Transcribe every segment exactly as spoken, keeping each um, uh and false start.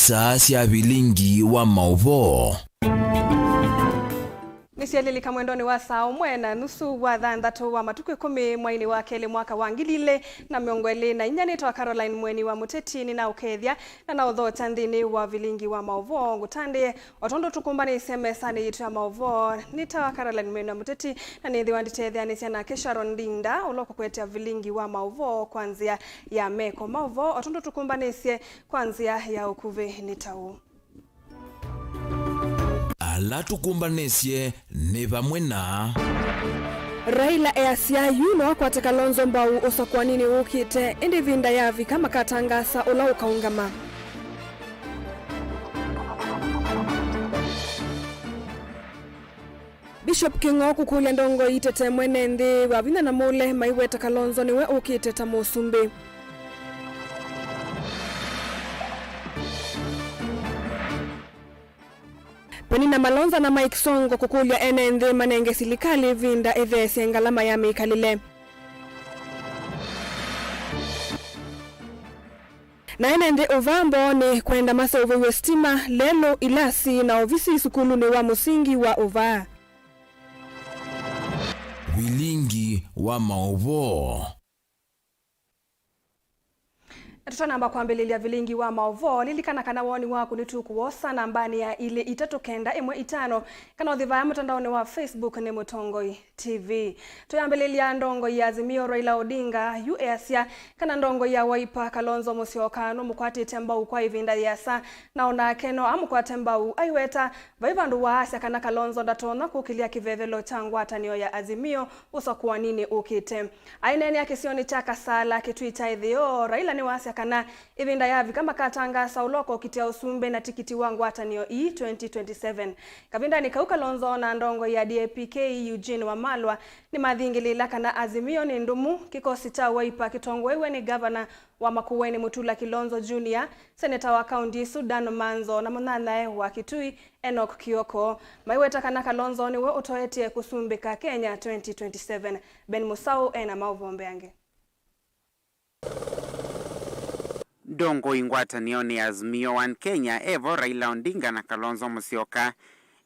Saa sya vilingi wa maũvoo. Nĩsyalilika mwendonĩ wa saa ũmwe na nusu wa thanthatũ wa matukũ ĩkũmi mweinĩ wa kelĩ mwaka wa ngili ilĩ na mĩongo ĩlĩ na inya. Nĩtawa Caroline Mweni wa Mũteti, nĩnaũkethya na naũthokya nthĩnĩ wa vilingi wa maũvoo. Ngũtandĩe o tondũ tũkũmbanĩsye mesanĩ yitũ ya maũvoo, nĩtawa Caroline Mweni wa Mũteti, na nĩthĩwa nditetheanĩsya nake Sharon Ndinda, ũla ũkũkũetea vilingi wa maũvoo kwa nzĩa ya meko. Maũvoo o tondũ tũkũmbanĩsye kwa nzĩa ya ũkuvĩ nĩ ta ũũ. Ala tũkũmbanĩsye nĩ vamwe na Raila easya yu no akwate Kalonzo mbau ũsakũaninĩ ũkĩte, ĩndĩ ĩvinda yavika makatangasa ũla ũkaũngama. Bishop Kĩng'o kũkũlya ndongoi itete mwene nthĩ Wavinya na Mũle maiweta Kalonzo nĩwe ũkĩte ta mũsumbĩ. Penina Malonza na Mike Sonko kũkũlya ene nthĩ manenge silikalĩ ĩvinda ĩtheesye ngalama ya mĩkalĩle. Na ene nthĩ ũvaa mboonĩ kwenda maseũvĩw'e sitima, lelũ, ilasi na ovisi sukulunĩ wa mũsingi wa ũvaa. Vilingi wa maũvoo. Na tũtanamba kwambĩlĩlya vilingi wa maũvoo, lilikana kana woni waku nĩtũkũwosa nambanĩ ya ilĩ itatũ kenda ĩmwe itano, kana ũthi vaya mũtandaonĩ wa Facebook nĩ Mũtongoi T V. Tũyambĩlĩlya, ndongoi ya Azimio Raila Odinga yu easya kana ndongoi ya Wiper Kalonzo Musyoka nũmũkwatĩte mbau kwa ĩvinda yĩasa, na onake no amũkwate mbau. Aiweta vai vandũ waasya kana Kalonzo ndatonya kũkĩlya kĩvevelo kya ngwatanĩo ya Azimio ũsakũaninĩ ũkĩte. Aineenea kĩsionĩ kya Kasala, Kitui kya ĩtheo, Raila nĩwasya kana ĩvinda yavika makatangasa ũla ũkokitĩa ũsumbĩ na tikiti wa ngwatanĩo ii twenty twenty-seven. Kavindanĩ kau, Kalonzo na ndongoi ya D A P K Eugene Wamalwa nĩmathingĩlĩĩla kana Azimio nĩ ndũmu, kĩkosi kya Wiper kĩtongoew'e nĩ ngavana wa Makueni Mutula Kilonzo Junior, seneta wa kaunti ĩsu Dan Manzo na mũnyanyae wa Kitui Enoch Kioko. Maiweta kana Kalonzo nĩwe ũtoetye kũsumbĩka Kenya twenty twenty-seven. Ben Musau ena maũvoo mbeange. Ndongoi ngwatanĩonĩ ya Azimio One Kenya evo Raila Odinga na Kalonzo Musyoka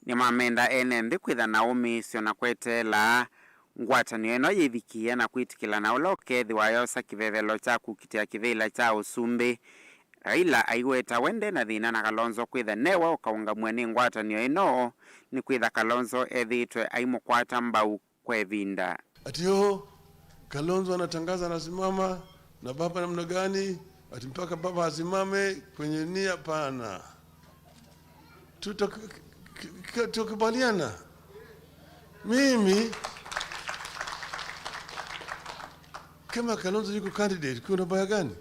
nĩmamenda ene nthĩ kwĩtha na ũmĩĩsyo na kweteela ngwatanĩo ĩno yĩvikĩe na kwĩtĩkĩlana ũla ũkeethĩwa yosa kĩvevelo kya kũkitĩa kĩvĩla kya ũsumbĩ. Raila aiweta we nde na thĩna na Kalonzo kwĩtha newe ũkaũngamw'a nĩ ngwatanĩo ĩno, nĩkwĩtha Kalonzo ethĩĩtwe aimũkwata mbau kwa ĩvinda. Ati, "Oh, Kalonzo anatangaza anasimama, na baba namna gani? Ati mpaka baba asimame kwenye nia?" Hapana. Tuta-, k-, k-, tukubaliana. Mimi, kama Kalonzo yuko candidate, kuna baya gani?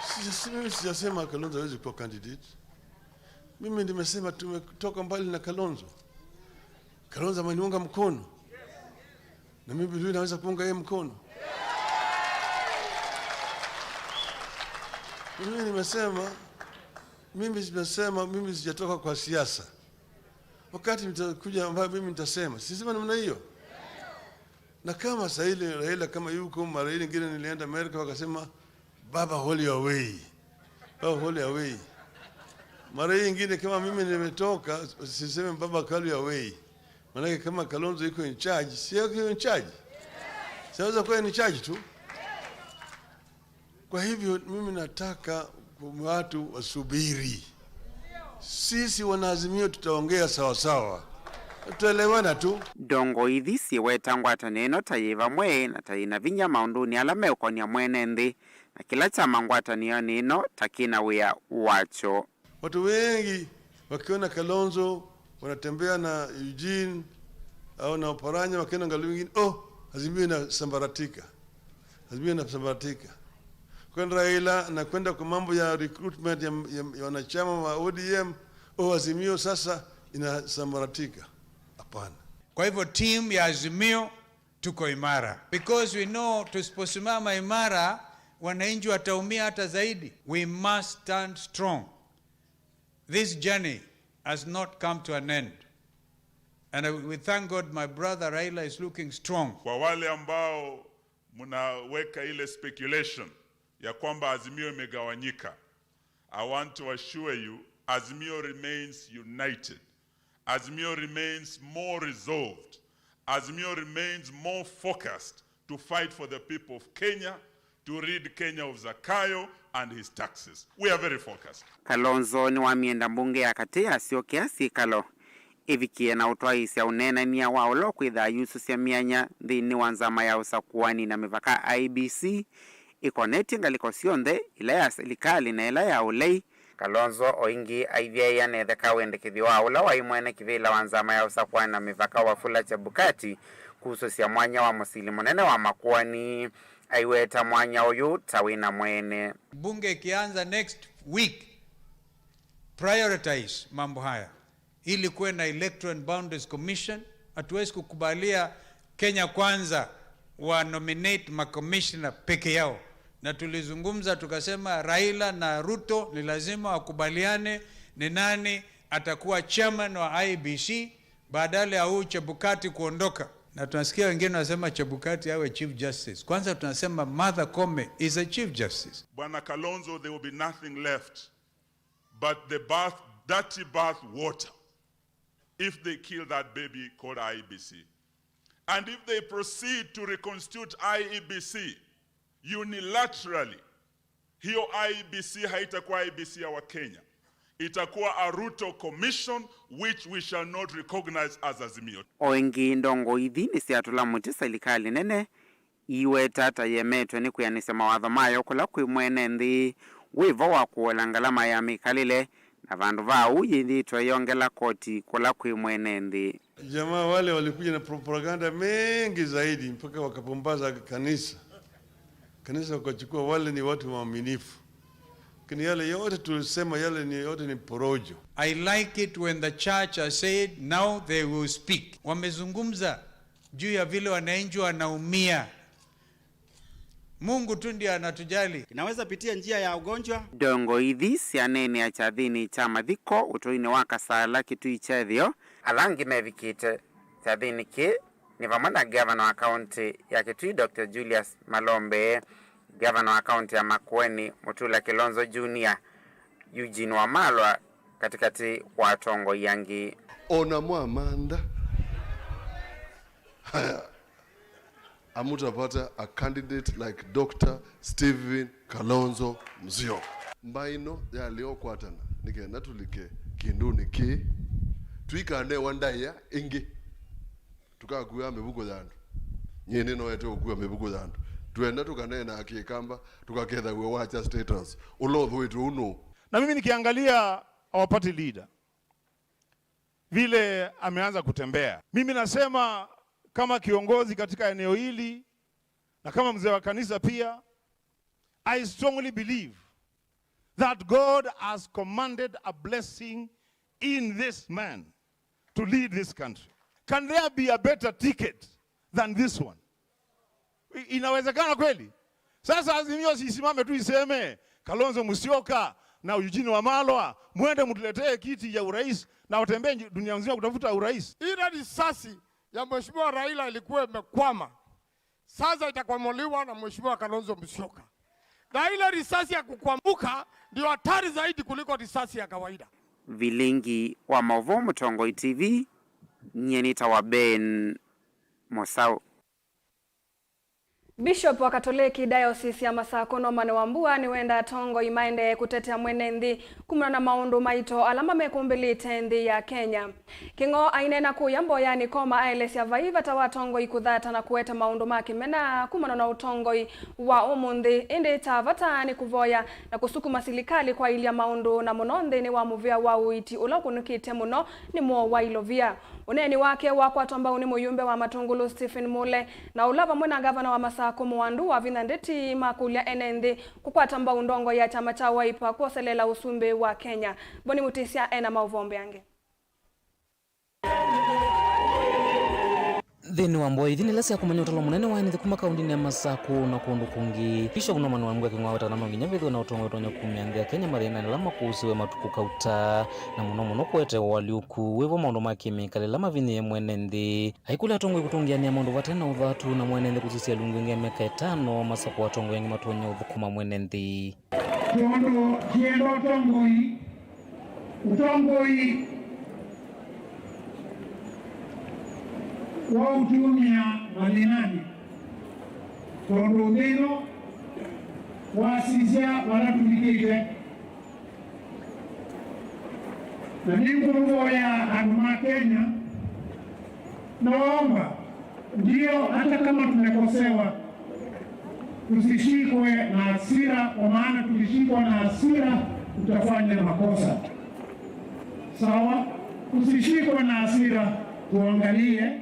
Sija-, mimi sijasema Kalonzo hawezi kuwa candidate. Mimi nimesema tumetoka mbali na Kalonzo. Kalonzo ameniunga mkono. Na mimi vile naweza kuunga yeye mkono. Mimi nimesema, mimi nimesema, mimi sijatoka kwa siasa. Wakati nitakuja ambayo mimi nitasema, sisema namna hiyo. Na kama saa ile Raila kama yuko, mara ile ingine nilienda Amerika, wakasema, "Baba, hold your way. Baba, hold your way." Mara hii ingine kama mimi nimetoka, siseme, "Baba, hold your way." Maanake kama Kalonzo yuko in charge, si yuko in charge? Siweza kuwa in charge tu. Kwa hivyo mimi nataka watu wasubiri. Sisi wanaazimio tutaongea sawasawa. Tutaelewana tu. Ndongoi ithi syĩweta ngwatanĩo ĩno ta yĩ vamwe na ta yĩna vinya maũndũnĩ ala meũkonia mwene nthĩ, na kĩla kyama ngwatanĩonĩ ĩno ta kĩna wĩa wakyo. Watu wengi wakiona Kalonzo wanatembea na Eugene au na Oparanya, wakiona ngalũ ingine, "Oh, Azimio inasambaratika. Azimio inasambaratika." Kwenda Raila na kwenda kwa mambo ya recruitment ya, ya, ya wanachama wa O D M, "Oh, Azimio sasa inasambaratika." Hapana. Kwa hivyo, team ya Azimio tuko imara. Because we know tusiposimama imara, wananchi wataumia hata zaidi. We must stand strong. This journey has not come to an end. And I, we thank God my brother Raila is looking strong. Kwa wale ambao Mnaweka ile speculation ya kwamba Azimio imegawanyika. I want to assure you, Azimio remains united. Azimio remains more resolved. Azimio remains more focused to fight for the people of Kenya, to rid Kenya of Zakayo and his taxes. We are very focused. Kalonzo nĩwamie enda mbunge ya katĩ yasyokea syĩkalo ĩvikie na ũtwaĩĩsya ũneenany'a wa ũla ũkwĩthaa yusũsya myanya nthĩnĩ wa nzama ya ũsakũani na mĩvaka, I E B C, ĩkonetye ngalĩko syonthe, ĩla ya silikalĩ na ĩla ya ũlei. Kalonzo o ĩngĩ aivyaĩĩa na ĩtheka wendekethyo wa ũla waĩ mwene kĩvĩla wa nzama ya ũsakũani na mĩvaka, Wafula Chebukati, kusũsya mwanya wa mũsili mũnene wa makoani. Aiweta mwanya ũyũ ta wĩna mwene. Bunge ikianza next week, prioritize mambo haya ili kuwe na Electoral and Boundaries Commission. Hatuwezi kukubalia Kenya Kwanza wa nominate makomishna peke yao, na tulizungumza tukasema Raila na Ruto ni lazima wakubaliane ni nani atakuwa chairman wa I E B C badala ya huyu Chebukati kuondoka. Na tunasikia wengine wanasema Chebukati awe Chief Justice. Kwanza tunasema Martha Koome is a Chief Justice. Bwana Kalonzo, there will be nothing left but the bath, dirty bath water if they kill that baby called I E B C. And if they proceed to reconstitute I E B C unilaterally, hiyo I E B C haitakuwa I E B C ya Wakenya. Itakuwa a Ruto Commission which we shall not recognize as Azimio. O ĩngĩ, ndongoi ithi nĩsyatũla mũtĩ silikalĩ nene iiweta ta yemetwe nĩ kwĩanĩsya mawatho mayo kũla kwĩ mwene nthĩ wĩ vo wa kũola ngalama ya mĩkalĩle, na vandũ va ũu yĩthĩĩtwe yongela koti kũla kwĩ mwene nthĩ. Jamaa wale walikuja na propaganda mengi zaidi mpaka wakapumbaza kanisa. Kanisa wakachukua wale ni watu waaminifu. Lakini yale yote tulisema yale ni yote ni porojo. I like it when the church has said now they will speak. Wamezungumza juu ya vile wananchi wanaumia. Mungu tu ndiye anatujali. Inaweza pitia njia ya ugonjwa. Ndongoi ithi syaneenea kyathĩnĩ kya mathiko ũtũinĩ wa Kasala, Kitui kya ĩtheo. Ala angĩ mevikĩte kyathĩnĩ kĩĩ nĩ vamwe na ngavana wa kaũntĩ ya Kitui, Doctor Julius Malombe, ngavana wa kaũntĩ ya Makueni, Mutula Kilonzo Junior, Eugene Wamalwa, katĩkatĩ wa atongoi angĩ. Ona mwamantha. Haya. Amutapata a candidate like Doctor Stephen Kalonzo Musyoka. Mbaĩ ĩno yalea ũkwatana nĩ kenda tũlike kĩndũnĩ kĩĩ, tũikanewa ndaĩa ĩngĩ. Tũkakua mĩvuko ya andũ. Nyie nĩnoete ũkua mĩvuko ya andũ. Twenda tũkaneena Kĩkamba, tũkakethaw'a wacha status. Ũla ũthũĩtwe ũũ nũũ? Na mimi nikiangalia our party leader, vile ameanza kutembea. Mimi nasema kama kiongozi katika eneo hili na kama mzee wa kanisa pia, I strongly believe that God has commanded a blessing in this man to lead this country. Can there be a better ticket than this one? I-, inawezekana kweli? Sasa Azimio sisimame tu iseme, Kalonzo Musyoka na Eugene Wamalwa, mwende mtuletee kiti ya urais na watembee nji-, dunia nzima kutafuta urais. Ile risasi ya Mheshimiwa Raila ilikuwa imekwama. Sasa itakwamuliwa na Mheshimiwa Kalonzo Musyoka. Na ile risasi ya kukwamuka ndio hatari zaidi kuliko risasi ya kawaida. Vilingi wa maũvoo, Mũtongoi T V, nyie nĩtawa Ben Mũsaũ. Bishop wa Katoleki Diocese ya Masakũ, Norman Wambua, nĩwenda atongoi maendee kũtetea mwene nthĩ kumana na maũndũ maito ala mamekũmbĩlĩte nthĩ ya Kenya. Kĩng'o aineena kũya mboyanĩ Koma aelesya vai vata wa atongoi kũthata na kũete maũndũ ma kĩmena kumana na ũtongoi wa ũmũnthĩ, ĩndĩ kya vata nĩ kũvoya na kũsukuma silikalĩ kwaĩlya maũndũ, na mũno nthĩnĩ wa mũvĩa wa ũiiti ũla ũkũnĩkĩte mũno nĩ mũo wa ilovia. Ũneeni wake wakwatwa mbau nĩ mũyumbe wa Matungulu Stephen Mule, na ũla vamwe na ngavana wa Masakũ Mũwandu wavinya ndeti makũlya ene nthĩ kũkwata mbau ndongo ya kyama kya Wiper kwoselela ũsumbĩ wa Kenya. Boni Mutisya ena maũvoo mbeange. Nthĩnĩ wa mboya ithi nĩ ila sya kũmanya ũtalo mũnene wa ene nthĩ kuma kaũndĩnĩ ya Masakũ na kũndũ kũngĩ, Bishop Norman Wambua Kĩng'wa aweta kana no nginya vethĩwe na ũtongoi ũtonya kumya nthĩ ya Kenya mathĩnanĩ ala makũsĩwe matukũ kauta, na mũno mũno kũete ũalyũku wĩvo maũndũ ma kĩmĩkalĩle ala mavinyĩĩe mwene nthĩ. Aikũlya atongoi kũtũngĩanĩa maũndũ vate na ũthatu na mwene nthĩ kũsisya ilungu ĩngĩ ya myaka ĩtano, Masakũ atongoi angĩ matonya ũthũkũma mwene nthĩ. Tondũ tienda ũtongoi, ũtongoi wa ũtumĩa mathĩnanĩ, tondũ nthĩ ĩno wasisya vala tũvikĩte. Na nĩngũvoya andũ ma Kenya, nawaomba, ndio, hata kama tumekosewa, tusishikwe na hasira, kwa maana tukishikwa na hasira, tutafanya makosa. Sawa? Tusishikwe na hasira, tuangalie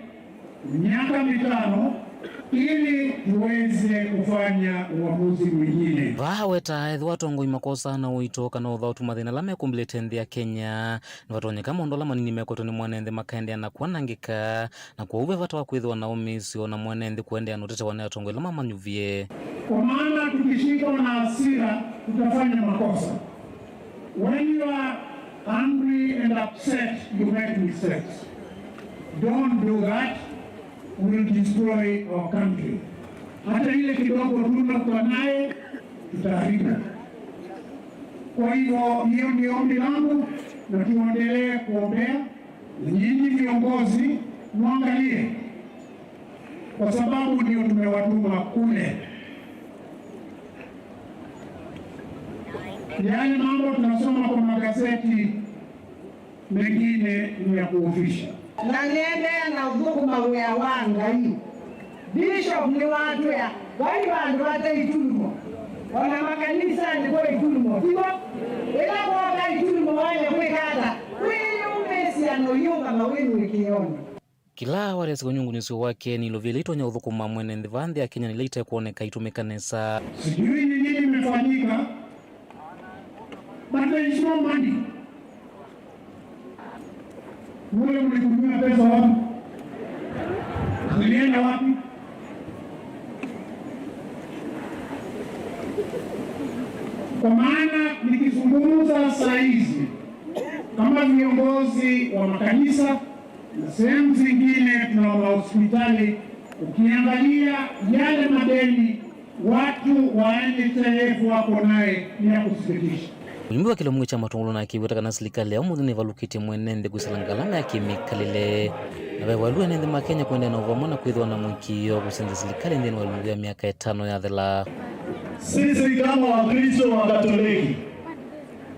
miaka mitano ili tuweze kufanya uamuzi mwingine. Vaa aweta ethĩwa atongoi makosaa na ũito kana ũthautu mathĩna ala mekũmbĩlĩte nthĩ ya Kenya, nĩvatonyeka maũndũ ala manini mekwetwe nĩ mwene nthĩ makaendeea na kwanangĩka, na kwoou ve vata wa kwĩthĩwa na ũmĩĩsyo na mwene nthĩ kũendeea na ũtetewa nĩ atongoi ala mamanyuvie. Kwa maana tukishikwa na hasira, tutafanya makosa. When you are angry and upset, you make mistakes. Don't do that. We will destroy our country. Hata ile kidogo tunakuwa naye, tutaharibu. Kwa hivyo, hiyo ndio ombi langu, na tuendelee kuombea, na nyinyi viongozi, muangalie, kwa sababu ndio tumewatuma kule. Yale mambo tunasoma kwa magazeti, mengine ni ya kuofisha. Na nĩendeea na ũthũkũma wĩa wa Ngai. Bishop nĩwatwĩa, vai vandũ vate itulumo. O na makanisanĩ kwĩ itulumo, tivo? Ĩla kwooka itulumo, waĩle kwĩka ata? Kwĩyũmĩĩsya na ũyĩũngama wĩ mũĩkĩĩonĩ. Kĩla waresi ũnyungunyĩsyo wake nĩ ilovia ila itonya ũthũkũma mwene nthĩ vaa nthĩ ya Kenya na ila itekwoneka itũmĩka nesa. Sijui ni nini imefanyika, but there is no money. Mule mlikunywia pesa wapi? Zilienda wapi? Kwa maana nikizungumza saa hizi kama viongozi wa makanisa, na sehemu zingine tuna mahospitali, ukiangalia yale madeni watu wa N H I F wako naye ni ya kusikitisha. Mũimbi wa kĩlungu kya matũngũlũ na akĩweta kana silikalĩ ya ũmũnthĩ nĩvalũkĩtye mwene nthĩ kwĩsĩla ngalama ya kĩmĩkalĩle. Na ve valua ene nthĩ ma Kenya kũendeea na ũvamwe na kwĩthĩwa na mũĩkĩĩo kũsenzya silikalĩ nthĩnĩ wa ĩlungu ya myaka ĩtano yathela. Sisi kama Wakristo wa Katoliki,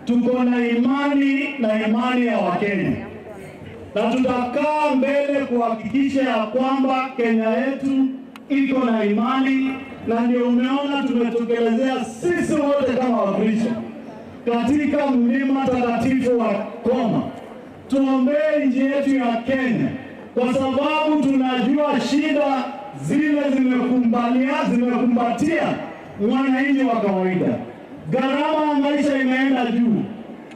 tuko na imani na imani ya Wakenya, na tutakaa mbele kuhakikisha ya kwamba Kenya yetu iko na imani, na ndio umeona tumetokelezea sisi wote kama Wakristo katika mlima takatifu wa Koma. Tuombee nchi yetu ya Kenya, kwa sababu tunajua shida zile zimekumbalia, zimekumbatia mwananchi wa kawaida. Gharama ya maisha imeenda juu,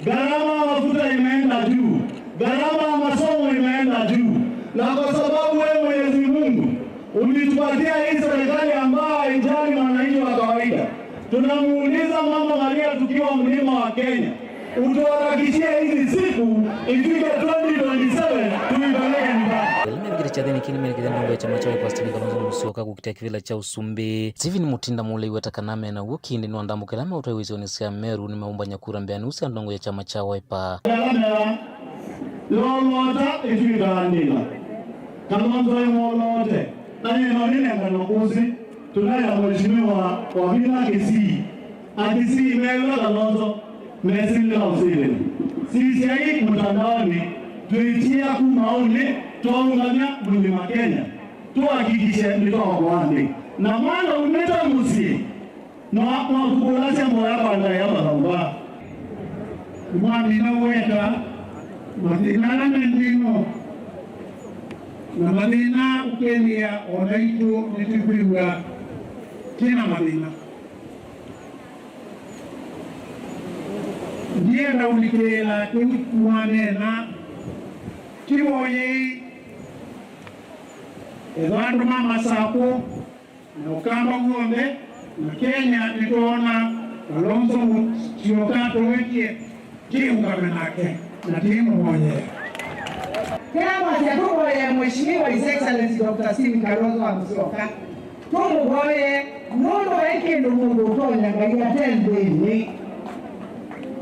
gharama ya mafuta imeenda juu, gharama ya masomo imeenda juu, na kwa sababu wewe Mwenyezi Mungu ulitupatia hii serikali ambayo haijali mwananchi wa kawaida, tunamuuliza Mama Maria tukiwa mlima wa Kenya, utuharakishie hizi siku ifike twenty twenty-seven tuipeleke nyumbani. Ĩla mevikĩte kyathĩnĩ kĩĩ nĩmenekĩte ndongo ya kyama kya Wiper Stephen Kalonzo Musyoka kũkitĩa kĩvĩla kya ũsumbĩ. Stephen Mutinda Muli aiweta kana mena w'o kĩndĩ nĩwandambũkĩla meũtwaĩ isionĩ sya Meru nĩmeũmbany'a kura mbĩanĩ ũsu sya ndongo ya kyama kya Wiper. Lolota ĩtw'ĩkaa ndĩla. Kalonzo e mwoloote, na yĩno nĩ nengano kũsĩ, tunaĩ na Mheshimiwa Wavinya Kisii. Akisii mew'a Kalonzo, mesĩlĩla ũsĩlĩli. Sisyai mũtandaonĩ, twĩtia kuma ũnĩ, twaũngamya Mlima Kenya, tũhakikishe nĩtwaokoa nthĩ. Na mwana umĩte mũsyĩ, Mwa-, mwakũkũlasya mboya kwa ndaĩa mathaũva. Mwamina ũweta mathĩna ala me nthĩ ĩno, na mathĩna ũkĩlĩa o naitũ nĩtwĩkwĩw'a twĩ na mathĩna. Ndienda ũlikĩĩla kĩu mwaneena, ti woyei. Ethĩwa andũ ma Masakũ na Ũkamba w'onthe na Kenya nĩtwoona Kalonzo Musyoka tũwĩtie, tũũngame nake na tũimũvoyee. Kĩla mwasya tũvoyee Mheshimiwa His Excellency Doctor Stephen Kalonzo wa Musyoka. Tũmũvoye nũndũ vai kĩndũ mũndũ ũtonya Ngai ate nthĩnĩ.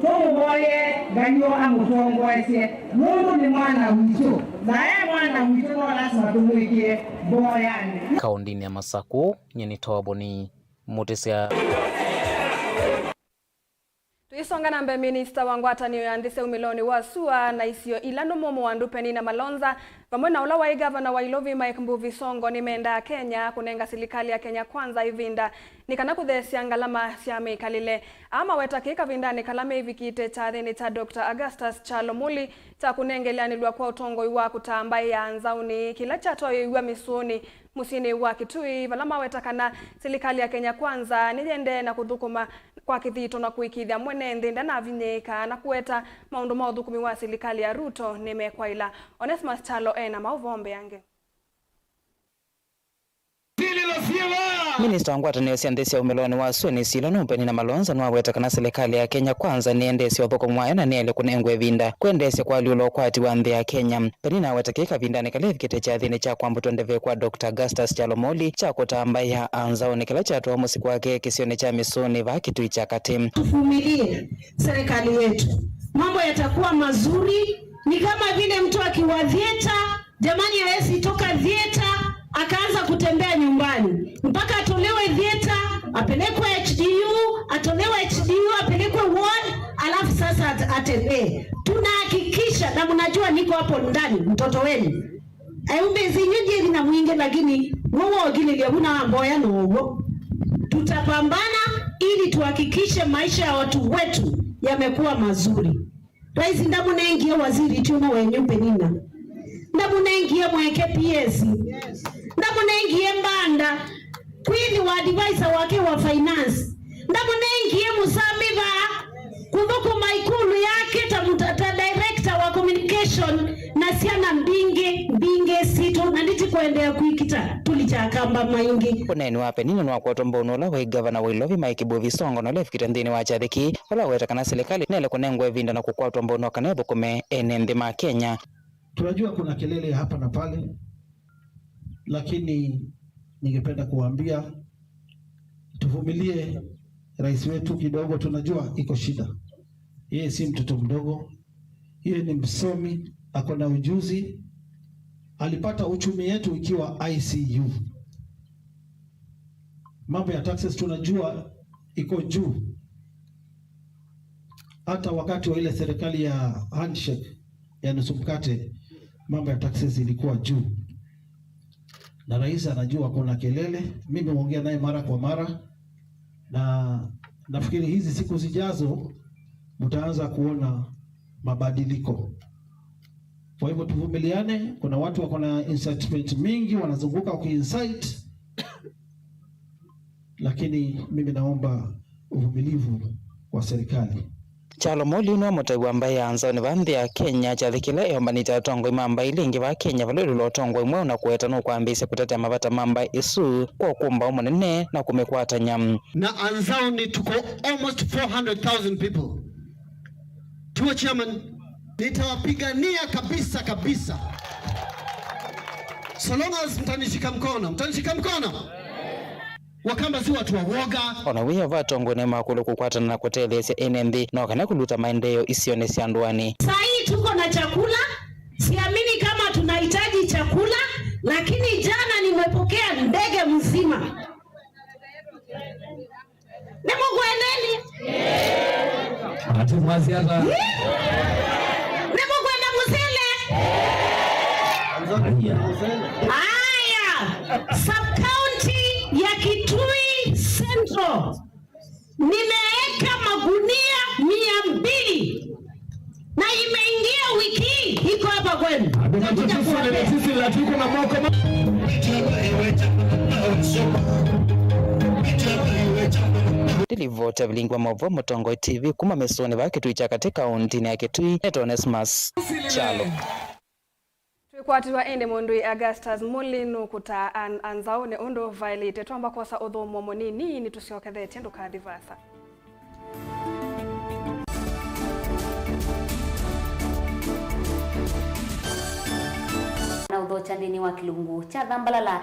Tũmũvoye Ngai o amũtongoesye nũndũ nĩ mwana witũ, na e mwana witũ no lasima tũmwĩkĩe mboyanĩ. Kaũndĩnĩ ya Masakũ, nyie nĩ Toboni Mũtĩsya. Tũisonga na mbee, minista wa ngwatanĩo ya nthĩ sya umĩlonĩ wa sua na isio ila nũmũ Mũandu Penina Malonza vamwe na ũla waĩ ngavana wa Ilovi Mike Mbuvi Sonko nĩmendaa Kenya kũnenga silikalĩ ya Kenya Kwanza ĩvinda nĩ kana kũtheesya ngalama sya mĩkalĩle. Aa maweta kĩĩ kavindanĩ kala meĩvikĩte kyathĩnĩ kya Doctor Augustus Kyalo Muli kya kũnengeleanĩlw'a kwa ũtongoi wa kũtaa mbaĩ ya Nzaũnĩ kĩla kyatwaĩĩw'a mĩsũnĩ mũsyĩnĩ wa Kitui, vala maweta kana silikalĩ ya Kenya Kwanza nĩyĩendee na kũthũkũma kwa kĩthito na kũĩkĩĩthya mwene nthĩ ndanavinyĩĩka, na kũweta maũndũ ma ũthũkũmi wa silikalĩ ya Ruto nĩmekwaĩla. Onesmus Kyalo e na maũvoo mbeange. Minista wa ngwatanĩo sya nthĩ sya umĩlonĩ wa sua na isio ila nũmũ Penina Malonza nĩwaweta kana silikalĩ ya Kenya Kwanza nĩendeesye ũthũkũmi wayo na nĩyaĩle kũnengwa ĩvinda kwendeesya kũalyũla ũkwati wa nthĩ ya Kenya. Penina aweta kĩĩ kavindanĩ kala evikĩte kyathĩnĩ kya kwambũtwa ndeve kwa Doctor Augustus Kyalo Muli kya kũtaa mbaĩ ya Anzaoni kĩla kyatwawa mũsyĩ kwake kĩsionĩ kya Mĩsũnĩ vaa Kitui kya Katĩ. Tuvumilie serikali yetu, mambo yatakuwa mazuri. Ni kama vile mtu akiwa theater, jamani, hawezi toka theater akaanza kutembea nyumbani, mpaka atolewe theater, apelekwe H D U, atolewe H D U, apelekwe ward, alafu sasa at-, atembee. Tunahakikisha, na mnajua niko hapo ndani, mtoto wenu. Aumbe zinyu ndiye na mwingi, lakini wewe ogilili huna amboya no ugo. Tutapambana ili tuhakikishe maisha ya watu wetu yamekuwa mazuri. Rais ndamũnengie waziri Kyuma wenyu Penina. Ndamũnengie mweke P S. Ndamũnengie Mbanda. Kwĩthĩwa advisor wake wa finance. Ndamũnengie Mũsamiva kũthũkũma ikulu yake ta mũta-, ta director wa communication na syana mbingĩ, mbingĩ sitũ, na nĩtũkũendeea kwĩkita tũlikya Akamba maingĩ. Ũneeni wa Penina nĩwakwatwa mbau nĩ ũla waĩ ngavana wa Ilovi Mike Mbuvi Sonko na ũla evikĩte nthĩnĩ wa kyathĩ kĩĩ, ũla waweta kana silikalĩ nĩyaĩle kũnengwa ĩvinda na kũkwatwa mbau nĩ kana ĩthũkũme ene nthĩ ma Kenya. Tunajua kuna kelele ya hapa na pale, lakini ningependa kuwaambia tuvumilie rais wetu kidogo, tunajua iko shida. Yeye si mtoto mdogo, yeye ni msomi, ako na ujuzi. Alipata uchumi yetu ikiwa I C U. Mambo ya taxes tunajua iko juu. Hata wakati wa ile serikali ya handshake ya nusu mkate, mambo ya taxes ilikuwa juu, na rais anajua kuna kelele. Mimi huongea naye mara kwa mara, na nafikiri hizi siku zijazo mtaanza kuona mabadiliko. Kwa hivyo tuvumiliane, kuna watu wako na incitement mingi wanazunguka wakiincite, lakini mimi naomba uvumilivu wa serikali. Kyalo Muli nĩwe mũtai wa mbaĩ ya Anzaoni vaa nthĩ ya Kenya, kyathĩ kĩla eombanĩtye atongoi ma mbaĩ ila ingĩ vaa Kenya vala ĩũlũ wa ũtongoi mweũ na kũweta nũkwambĩĩsya kũtetea mavata ma mbaĩ ĩsu kwa ũkũmbaũ mũnene na kũmĩkwatany'a. Na Anzaoni tuko almost four hundred thousand people. Tuo chairman, nitawapigania kabisa kabisa. So long as mtanishika mkono, mtanishika mkono. Wakamba si watu wa woga. Ona wĩo va atongoi nĩmakũlwa kũkwatana na kũtetheesya ene nthĩ no kana kũluta maendeeo isionĩ sya ndũanĩ. Saa hii tuko na chakula, siamini kama tunahitaji chakula, lakini jana nimepokea ndege mzima. Nĩmũkwendeni? Ati mwasi ata? Nĩmũkwenda mũsele? Aya. Aya. Sub-county ya Kitui Central. Nimeweka magunia mia mbili. Na imeingia wiki hii, iko hapa kwenu. Nitakuja kuwapea. Ndilivota vilingwa mavo Mũtongoi T V kuma Mĩsũnĩ vaa Kitui kya Katĩ kaũntĩnĩ ya Kitui, nĩtawa Onesmus Kyalo. Twĩkwatĩw'a ĩndĩ mũndũi Augustus Mũli nũkũtaa an-, a nzaũnĩ ũndũ vaĩlĩte. Twamba kwosa ũthũmũo mũnini, nĩtũsyokethetye, ndũkathi vaasa. Na ũthokya nthĩnĩ wa kĩlungu kya Thambalala.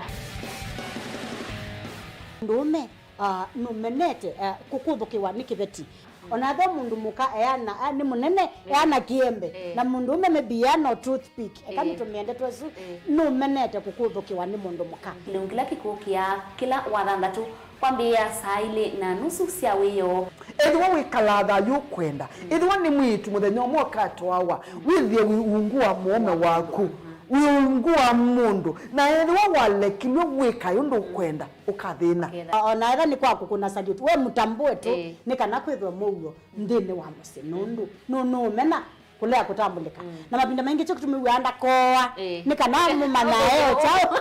Mũndũũme, ah, nũmenete, ah, kũkũthũkĩwa nĩ kĩveti. Ona ethĩwa mũndũ mũka eana, ah, nĩ mũnene, eh, eana kĩembe. Eh. Na mũndũũme maybe eana o toothpick. Eka, eh, nĩtũmĩende twesu, eh, nũmenete kũkũthũkĩwa nĩ mũndũ mũka. Kĩlungu kĩla kĩkũkĩa kĩla wathanthatũ kwambĩĩa saa ilĩ na nusu sya wĩoo. Ethĩwa wĩkalaa thayũ ũkwenda, mm, ethĩwa nĩ mwĩĩtu mũthenya ũmwe ũkatwawa, mm, wĩthĩe wĩ ungu wa mũũme waku, mm, wĩ ungu wa mũndũ, na ethĩwa walekilw'e wĩkae ũndũ ũkwenda, ũkathĩna. Ũkethĩa. O-, ona ethĩwa nĩ kwa kũkũna salute, we mũtambũe tu, ĩĩ, nĩ kana kwĩthwe mũuo nthĩnĩ wa mũsyĩ, nũndũ nũ-, nũũmena kũlea kũtambũlĩka. Mm. Na mavinda maingĩ kyo kĩtumi wĩaa ndakoa, ĩĩ, nĩ kana mũmanyae o kyaũ.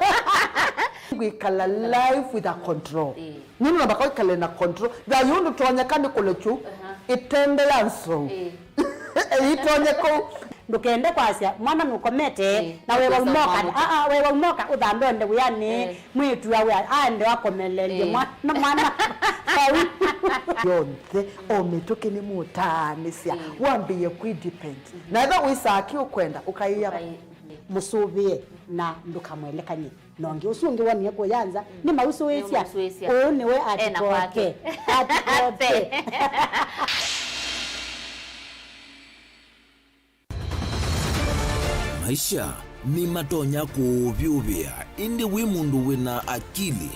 Kwĩkala life with a control. Ĩĩ. Nũndũ namba kwĩkala na control. Thayũ ndũtonyeka nĩ kũlekyu, aha, ĩtende ya nzou. Ĩĩ. Ĩtonye kũu. Ndũkende kwasya mwana nũkomete, ĩĩ, na wewa ũkũsa umoka. Mwana. Aa, wewa umoka ũthandonde wĩanĩ. Ĩĩ. Mwĩĩtu awe aende akomeleelye, ĩĩ, mwa-, na mwana vau. Yonthe, o mĩtũkĩ nĩmũtaanĩsya, ĩĩ, wambĩĩe kwĩ depend. Mhm. Na ethĩwa wĩsaa kĩ ũkwenda, ũkaĩa. Ũkaĩ-, mũsũvĩe na ndũkamwelekany'e na ũngĩ. Ũsu ũngĩ wonie kũya nza, mm, nĩ mausũĩsya. Nĩ mausũĩsya. Ũũ nĩwe ena kwake. Atikote. Atikote. Maisha nĩmatonya kũũvyũvĩa, ĩndĩ wĩ mũndũ wĩna akili,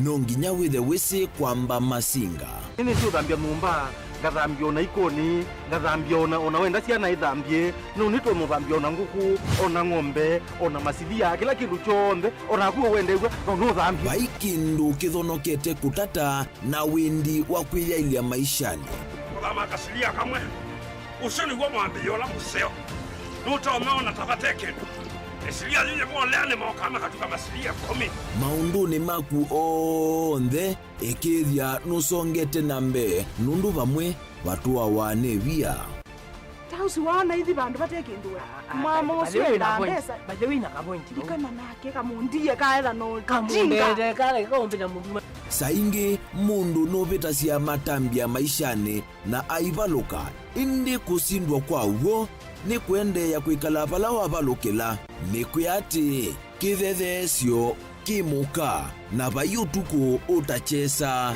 no nginya wĩthe wĩsĩ kwamba masinga. Nĩnĩsĩ ũthambya nyũmba, ngathambya ona ikoni, ngathambya ona, ona wenda syana ithambye, no nĩtũmũthambya ona ngũkũ, ona ng'ombe, ona masilia, kĩla kĩndũ kyonthe, ona naku ũwendeew'a, no nũthambye. Vai kĩndũ kĩthonokete kũtata na wĩndi wa kwĩyaĩlya maishanĩ. Kũthama kasilia kamwe. Ũsu nĩw'o mwambĩĩo ũla mũseo. Nũtonya ona ta vate kĩndũ. Ĩsilia yĩĩ yĩmolea nĩmokaa makatuka masilia ĩkũmi. Maũndũnĩ maku onthe, ĩkĩĩthya nũsongete na mbee, nũndũ vamwe vatũawa nĩ via. Ta ũsu waona ithi vandũ vate kĩndũ we. Ah, ah, mama ũsu endaa mbesa. By the way, na kavointi. Ndikana nake kamũndie kaetha no kamũndete kale kaũmbĩta mũndũ. Saa ingĩ mũndũ nũvĩtasya matambya maishanĩ na aivalũka, ĩndĩ kũsindwa kwa w'o nĩ kũendeea kwĩkala vala wavalũkĩla. Nĩkwĩa atĩĩ, kĩthetheesyo kĩ mũka, na vai ũtukũ ũtakyesa.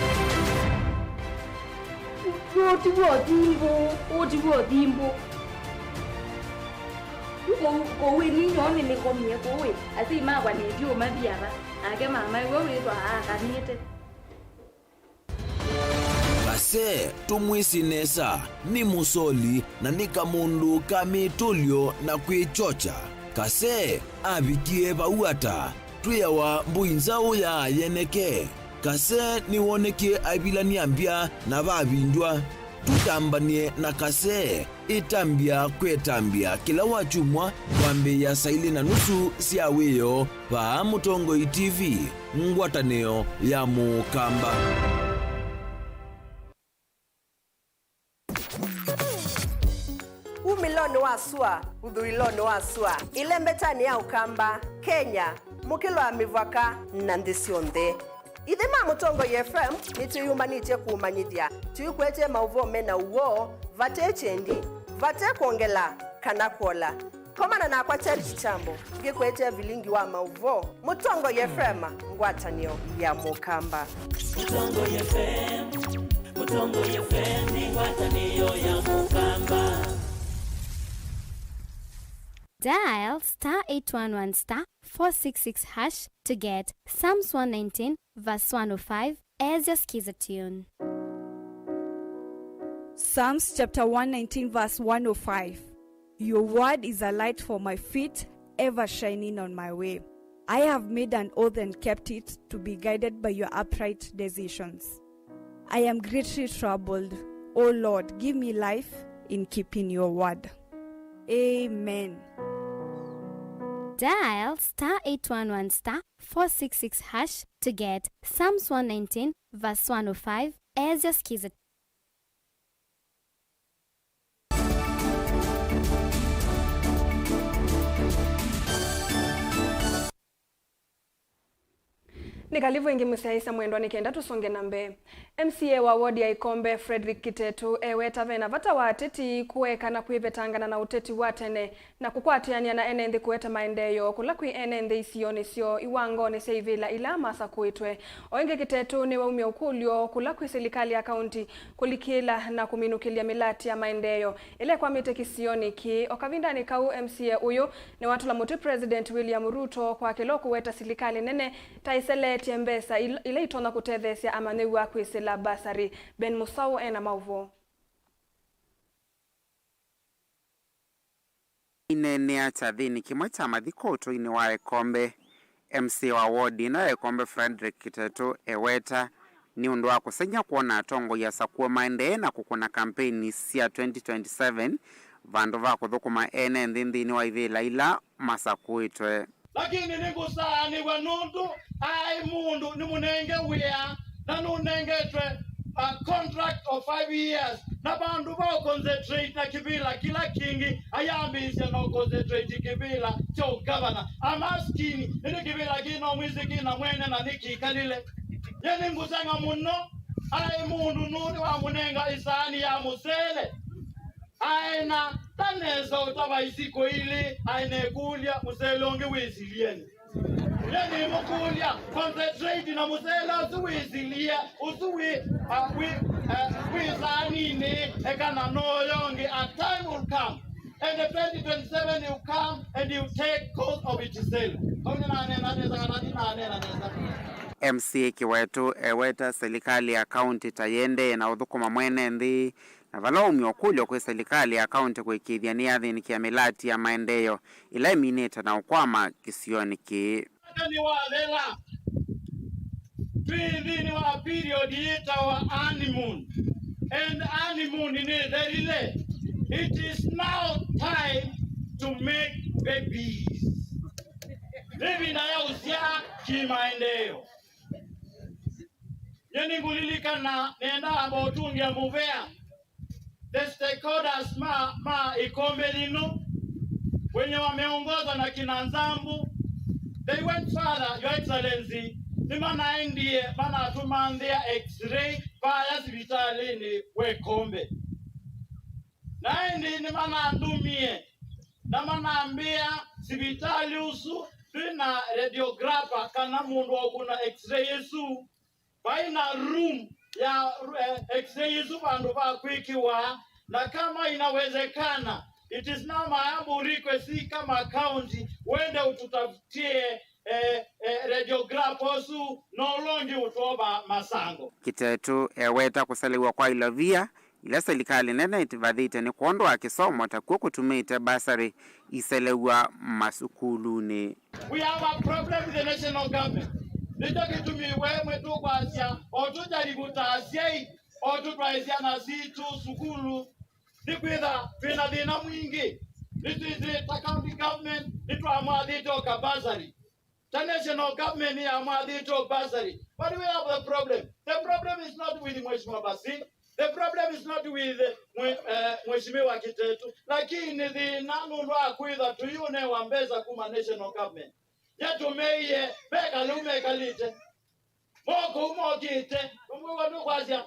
Ũũ ti w'o thimbũ, ũũ ti w'o thimbũ. Kũu, kũu ĩninyoo nĩnĩkomie kũu ĩ, asyai makwa nĩndiũmathi ava, nake mama ĩwe wĩthwa aakanĩte. Kase, tũmwĩsĩ nesa, nĩ mũsoli na nĩ kamũndũ ka mĩtũlyo na kwĩkyokya. Kase avikie vau ata? Twĩawa mbũi nzaũ ya yeneke. Kase nĩwonekie aivilany'a mbya na vavindw'a. Tũtambany'e na Kase. Ĩtambya kwĩ ĩtambya kĩla wakyumwa kwambĩĩa saa ilĩ na nusu sya wĩoo vaa Mũtongoi T V, ngwatanĩo ya Mũkamba. Umĩlonĩ wa sua, ũthũĩlonĩ wa sua, ĩlembetanĩ ya Ũkamba, Kenya, mũkĩlo wa mĩvaka na nthĩ syonthe. Ithe ma Mũtongoi F M nĩtwĩyũmbanĩtye kũũmanyĩthya, tũikwetee maũvoo me na ũw'o, vate kyendi, vate kwongela kana kwola. Komana nakwa Charity Chambo, ngĩkwetee vilingi wa maũvoo. Mũtongoi F M, ngwatanĩo ya Mũkamba. Mũtongoi F M, Mũtongoi F M nĩ ngwatanĩo ya Mũkamba. Dial star eight one one star four six six hash to get Psalms one nineteen verse one oh five as your skiza tune. Psalms chapter one nineteen verse one oh five. Your word is a light for my feet, ever shining on my way. I have made an oath and kept it, to be guided by your upright decisions. I am greatly troubled. O Lord, give me life in keeping your word. Amen. Dial star eight one one star four six six hash to get Psalms one nineteen verse one oh five as your skiza. Nĩ kalivu ĩngĩ mũsyaĩĩsya mwendwa nĩ kenda tũsonge na mbee. M C A wa wodi ya Ikombe, Fredrick Kitetu, eweta vena vata wa ateti kũeka na kwĩvetangana na ũteti wa tene na kũkwatĩanĩa na ene nthĩ kũete maendeeo kũla kwĩ ene nthĩ isionĩ syoo iwangonĩ sya ivĩla ila masakũĩtwe. O ĩngĩ, Kitetu nĩwaumya ũkũlyo kũla kwĩ silikalĩ ya kaunti kũlikĩla na kũminũkĩlya mĩlati ya maendeeo ĩla ĩkwamĩte kĩsionĩ kĩĩ. O kavindanĩ kau, M C A ũyũ nĩwatũla mũtĩ President William Ruto kwa kĩla ũkũweta silikalĩ nene ta ĩseleetye mbesa il-, ila itonya kũtetheesya amanyĩw'a kwĩsĩla bursary. Ben Musau ena maũvoo. Aineenea kyathĩnĩ kĩmwe kya mathiko ũtũinĩ wa Ekombe, M C A wa wodi ĩno ya Ekombe, Fredrick Kitetu, eweta nĩ ũndũ wa kũsengy'a kwona atongoi asakũe maendee na kũkũna kampeini sya twenty twenty-seven vandũ va kũthũkũma ene nthĩ nthĩnĩ wa ivĩla ila masakũĩtwe. Lakini nĩngũsaanĩw'a nũndũ aĩ mũndũ nĩmũnenge wĩa na nũnengetwe a contract of five years, na vandũ va ũconcentrate na kĩvĩla kĩla kĩngĩ, ayambĩĩsya na ũconcentrate kĩvĩla kya ũgavana. Amaskini, ĩndĩ kĩvĩla kĩĩ no mwĩsĩ kĩ na mwene na nĩkĩkalĩle. Ye nĩngũseng'a mũno, aĩ mũndũ nũndũ wamũnenga ĩsaani ya mũsele. Aĩ na ta nesa ũtava isikũ ilĩ, aĩ na ĩkũlya, mũsele ũngĩ wĩsilienĩ? Ye nĩmũkũlya, concentrate na mũsele ũsu wĩsilie, ũsu wĩ, uh, wĩ, uh, wĩ saaninĩ, eka na noyo ũngĩ. A time will come, and the twenty twenty-seven will come, and you take cost of it sale. Kau nĩnaneena nesa kana ndinaneena nesa? M C A Kitetu eweta silikalĩ ya kaunti ta yĩendee na ũthũkũma mwene nthĩ, na vala waumya ũkũlyo kwĩ silikalĩ ya kaunti kũĩkĩĩthya nĩyathĩnĩkĩa mĩlati ya maendeeo ĩla ĩminĩte na ũkwama kĩsionĩ kĩĩ. Mwaka nĩwathela, twĩ nthĩnĩ wa period yĩtawa honeymoon, and honeymoon nĩthelile. It is now time to make babies. Nĩ ĩvinda ya ũsyaa kĩmaendeeo. Nyie nĩngũlilikana nenda amba ũtũngĩa mũvea. The stakeholders ma, ma Ikombe yĩno, wenye wameongozwa na kina Nzambu, they went further, Your Excellency, nĩmanaendie manatũmanthĩa x-ray vaya sivitalĩnĩ wa Ikombe. Na ĩndĩ nĩmanandũmie na manambĩa sivitalĩ ũsu ndwĩ na radiographer kana mũndũ wa ũkũna x-ray ĩsu. Vai na room ya, eh, x-ray ĩsu vandũ va kwĩkĩwa, na kama inawezekana, it is now my humble request kama county, wende ututafutie, eh, eh, radiographer ũsu, na ũla ũngĩ ũtwova masango. Kitetu eweta kũselew'a kwa ilovia ila silikalĩ nene ĩtivathĩte nĩ kwondũ wa kĩsomo, ta kw'o kũtumĩte basarĩ iselew'a masukulunĩ. We have a problem with the national government. Nĩkyo kĩtumi we mwĩtũkwasya, o tũjaribu ta asyai, o tũtwae syana sitũ sukulu, nĩkwĩtha twĩ na thĩna mwingĩ. Nĩtwĩsĩ ta county government nĩtwamwathĩte o kabasarĩ. Ta national government yamwathĩte o bursary. But we have a problem. The problem is not with Mheshimiwa Basili. The problem is not with, eh, mwe-, eh, Mheshimiwa Kitetu. Lakini thĩna nũndũ wa kwĩtha tũiũnewa mbesa kuma national government. Yatũmeie, meka lĩu mekalĩte. Moko u mokĩte. Ũmwe wanu kwasya,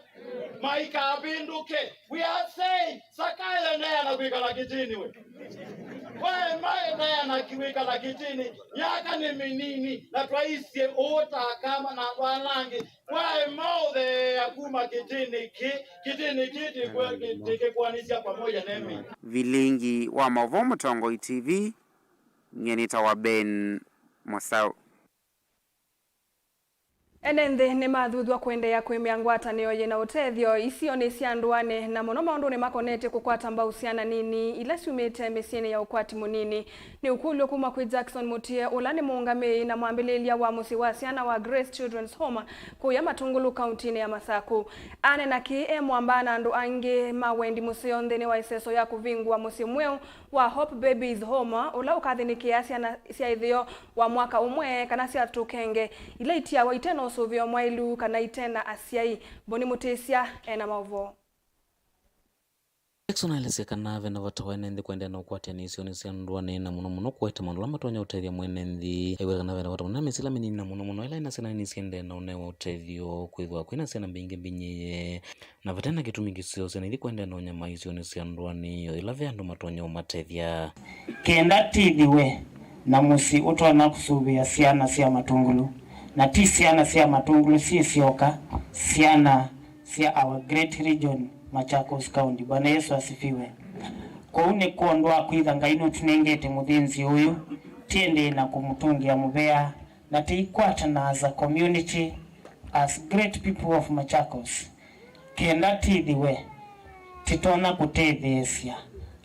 maikavĩndũke. We are saying, Sakayo endeea na kwĩkala kĩtĩnĩ we. Waema endeea na kwĩkala kĩtĩnĩ. Myaka nĩ mĩnini, na twaisye ũũ ta akamba na andũ ala angĩ. Waema ũtheea kuma kĩtĩnĩ kĩ, kĩtĩnĩ kĩ tĩkwe-, tĩkĩkwanisya pamoja nemi. Vilingi wa maũvoo Mũtongoi T V, nyie nĩtawa Ben Mũsaũ. Ene nthĩ nĩmathuthw'a kũendeea kũĩmĩa ngwatanĩo yĩ na ũtethyo isionĩ sya ndũanĩ, na mũno maũndũnĩ makonetye kũkwata mbau syana nini ila syumĩte mĩsyĩnĩ ya ũkwati mũnini. Nĩ ũkũlyo kuma kwĩ Jackson Mutie, ũla nĩ mũũngamĩi na mwambĩlĩĩlya wa mũsyĩ wa syana wa Grace Children's Home kũya Matungulu, kauntinĩ ya Masaku. Anena kĩĩ e mwamba na andũ angĩ ma wendi mũseo nthĩnĩ wa ĩseso ya kũvingũa mũsyĩ mweũ wa Hope Babies Home, ũla ũkathĩnĩkĩa syana sya ĩtheo wa mwaka ũmwe kana sya tũkenge ila itiawa ite na ũsũvĩo mwaĩlu kana ite na asyai. Mboni Mũtĩsya ena maũvoo. Jackson aelesya kana ve na vata wa ene nthĩ kũendeea na ũkwatĩanĩa isionĩ sya ndũanĩ, na mũno mũno kũete maũndũ ala matonya ũtethya mwene nthĩ. Aiweta kana ve na vata mũnene mĩsyĩ ĩla mĩnini, na mũno mũno ĩla ĩna syana nini siendeee na ũnewa ũtethyo, kwĩthĩwa kwĩna syana mbingĩ mbinyĩĩe, na vate na kĩtumi kĩseo syana ithi kũendeea na ũnyamaa isionĩ sya ndũanĩ, o yĩla ve andũ matonya ũmatethya. Kenda tĩthĩwe na mũsyĩ ũtonya kũsũvĩa syana sya Matungulu, na ti syana sya Matungulu syĩ syoka, syana sya our great region, Machakos County. Bwana Yesu asifiwe. Kwoou nĩ kwondũ wa kwĩtha Ngai nũtũnengete mũthĩnzĩo ũyũ, tĩendee na kũmũtũngĩa mũvea, na tĩikwatana as a community, as great people of Machakos, kenda tĩthĩwe tĩtonya kũtetheesya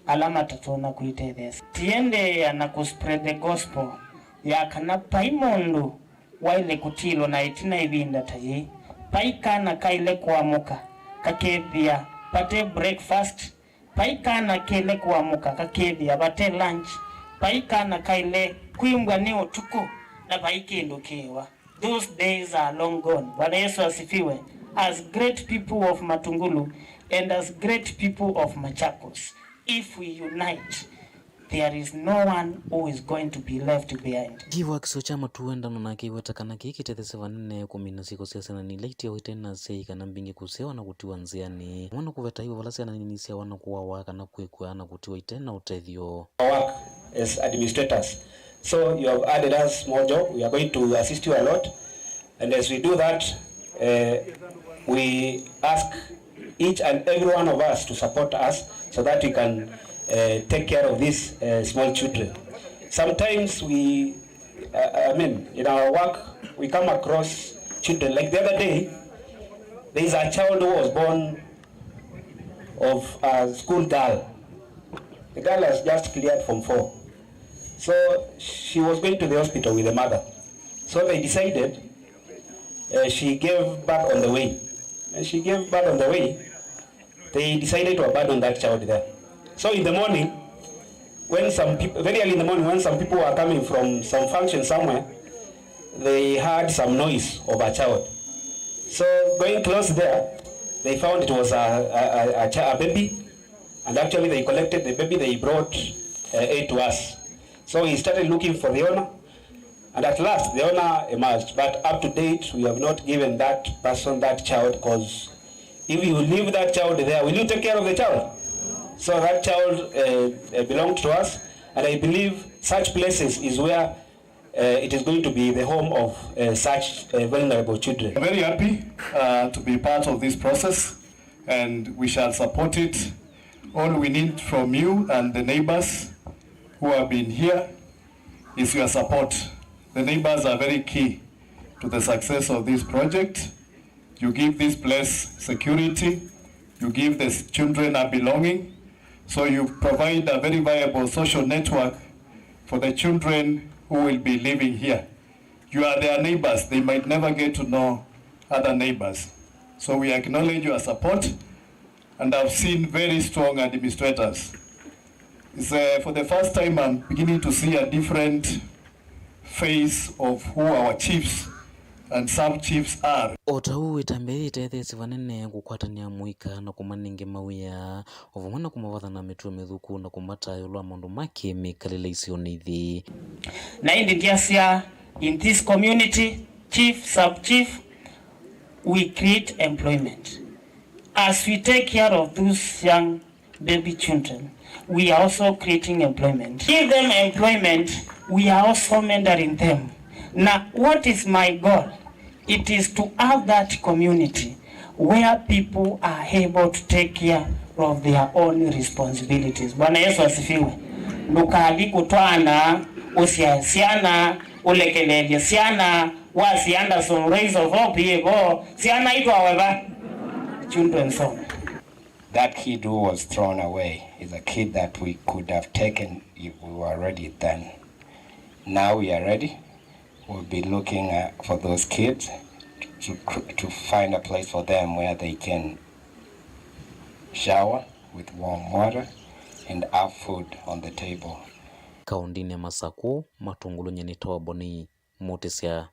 ala matatonya kwĩtetheesya. Tĩendeea na kũ spread the gospel ya kana vai mũndũ waĩle kũtilwa na ĩtina ĩvinda ta yĩĩ. Vai kana kaĩle kũamũka kakethĩa vate breakfast, vai kana kaĩle kũamũka kakethĩa vate lunch, vai kana kaĩle kwĩmbwa nĩ ũtukũ na vai kĩndũ kĩĩwa. Those days are long gone. Bwana Yesu asifiwe. As great people of Matungulu and as great people of Machakos, if we unite, there is no one who is going to be left behind. Chief wa kĩsio kya Matuendano nake aiweta kana kĩĩ kĩtethesye vanene kũmina syĩko sya syana nini ila itiawa ite na asyai kana mbingĩ kũsyawa na kũtiwa nzĩanĩ. Vamwe na kũveta aiwe vala syana nini syawa na kũawa kana kwĩkw'a na kũtiwa ite na ũtethyo. Our work as administrators. So you have added us more job. We are going to assist you a lot. And as we do that, uh, we ask each and every one of us to support us so that we can, uh, take care of these, uh, small children. Sometimes we, uh, I mean, in our work, we come across children. Like the other day, there is a child who was born of a school girl. The girl has just cleared form four. So she was going to the hospital with the mother. So they decided, uh, she gave birth on the way. And she gave birth on the way. They decided to abandon that child there. So in the morning, when some people, very early in the morning, when some people were coming from some function somewhere, they heard some noise of a child. So going close there, they found it was a, a, a, a, chi- a baby, and actually they collected the baby, they brought, uh, it to us. So we started looking for the owner, and at last the owner emerged. But up to date, we have not given that person that child, because if you leave that child there, will you take care of the child? So that child, uh, uh, belonged to us, and I believe such places is where, uh, it is going to be the home of, uh, such, uh, vulnerable children. I'm very happy, uh, to be part of this process, and we shall support it. All we need from you and the neighbors who have been here is your support. The neighbors are very key to the success of this project. You give this place security, you give the children a belonging, so you provide a very viable social network for the children who will be living here. You are their neighbors, they might never get to know other neighbors. So we acknowledge your support, and I've seen very strong administrators. It's, uh, for the first time I'm beginning to see a different face of who our chiefs and sub-chiefs are. O ta ũu, ĩtambya yĩĩ yĩtetheesye vanene kũkwatanĩa mũika na kũmanenga mawĩa, o vamwe na kũmavatha na mĩtuo mĩthũku na kũmataĩa ĩũlũ wa maũndũ ma kĩ-mĩkalĩle isionĩ ithi. Na ĩndĩ ndyasya, in this community, chief, sub-chief, we create employment. As we take care of those young baby children, we are also creating employment. Give them employment, we are also mentoring them. Now, what is my goal? It is to have that community where people are able to take care of their own responsibilities. Bwana Yesu asifiwe. Ndũkathi kũtwaana ũsyae syana, ũlekelelye syana, wasi Anderson Rays of Hope yĩvo, syana itwawe va? Children's home. That kid who was thrown away is a kid that we could have taken if we were ready then. Now we are ready. We'll be looking, uh, for those kids to, cr- to find a place for them where they can shower with warm water and have food on the table. Kaũndĩnĩ ya Masakũ, Matungulu, nyie nĩtawa Boni Mũtĩsya.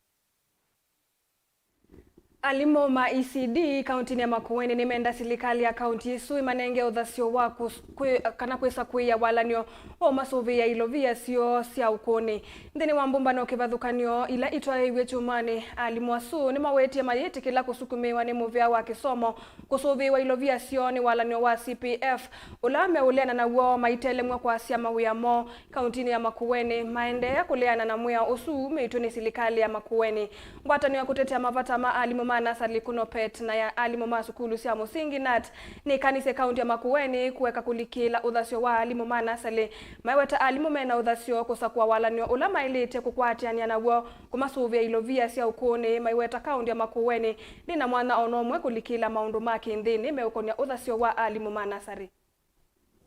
Alimũ ma E C D kauntinĩ ya Makueni nĩmenda silikalĩ ya kaunti ĩsu ĩmanenge ũthasyo wa kũs-, kwĩ-, kana kwĩsa kũĩa walany'o wa ũmasũvĩĩa ilovia syoo sya ũkũnĩ. Nthĩnĩ wa mbũmbano kĩvathũkany'o ila itwaĩiw'e kyumwanĩ, alimũ asu nĩmawetie mayĩtĩkĩla kũsukumĩĩwa nĩ mũvea wa kĩsomo kũsũvĩĩwa ilovia syoo nĩ walany'o wa C P F, ũla meũleana naw'o maitelemw'a kwasya mawĩa moo kauntinĩ ya Makueni, maendee kũleana na mwĩao ũsu meĩtw'e nĩ silikalĩ ya Makueni. Ngwatanĩo ya kũtetea mavata ma alimũ ma nasalĩ, KUNOPET, na ya alimũ ma sukulu sya mũsingi, nat, nĩkanisye kaunti ya Makueni kũeka kũlikĩla ũthasyo wa alimũ ma nasalĩ. Maiweta alimũ mena ũthasyo kũsakũa walany'o ũla maĩlĩte kũkwatĩanĩa naw'o kũmasũvĩa ilovia sya ũkũnĩ, maiweta kaunti ya Makueni ndĩna mwanya o na ũmwe kũlikĩla maũndũ ma kĩnthĩnĩ meũkonya ũthasyo wa alimũ ma nasarĩ.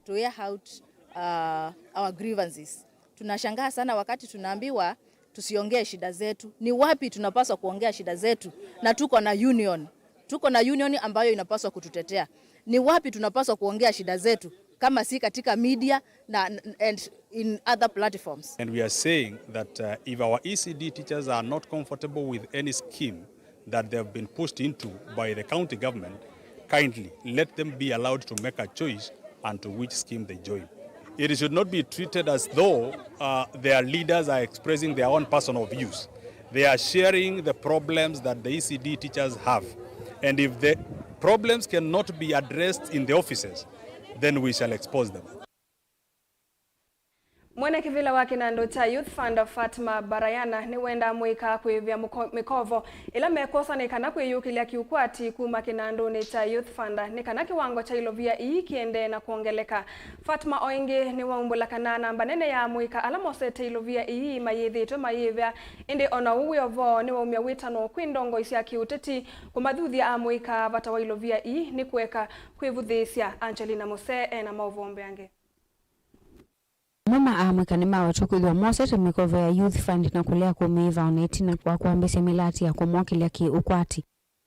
To air out, uh, our grievances. Tunashangaa sana wakati tunaambiwa tusiongee shida zetu. Ni wapi tunapaswa kuongea shida zetu? Na tuko na union. Tuko na union ambayo inapaswa kututetea. Ni wapi tunapaswa kuongea shida zetu kama si katika media na, and in other platforms? And we are saying that, uh, if our E C D teachers are not comfortable with any scheme that they have been pushed into by the county government, kindly let them be allowed to make a choice and to which scheme they join. It should not be treated as though, uh, their leaders are expressing their own personal views. They are sharing the problems that the E C D teachers have. And if the problems cannot be addressed in the offices, then we shall expose them. Mwene kĩvĩla wa kĩnandũ kya Youth Fund, Fatma Barayana, nĩwendaa amũika kwĩvĩa mũko-, mĩkovo ĩla mekwosa nĩ kana kwĩyũkĩlya kĩũkwati kuma kĩnandũnĩ kya Youth Fund nĩ kana kĩwango kya ilovia ii kĩendee na kwongeleka. Fatma o ĩngĩ nĩwaumbũla kana namba nene ya amũika ala mosete ilovia ii mayĩthĩĩtwe mayĩvea, ĩndĩ o na ũu wĩ o vo, nĩwaumya wĩtano kwĩ ndongoi sya kĩũteti kũmathuthya amũika vata wa ilovia ii nĩ kũeka kwĩvũthĩĩsya. Angelina Muse e na maũvoo mbeange. Amwe ma amũika nĩmawetwa kwĩthĩwa mosete mĩkovo ya Youth Fund na kũlea kũmĩĩva o na ĩtina wa kwambĩĩsya mĩlaati ya kũmokĩlya kĩ-ũkwati.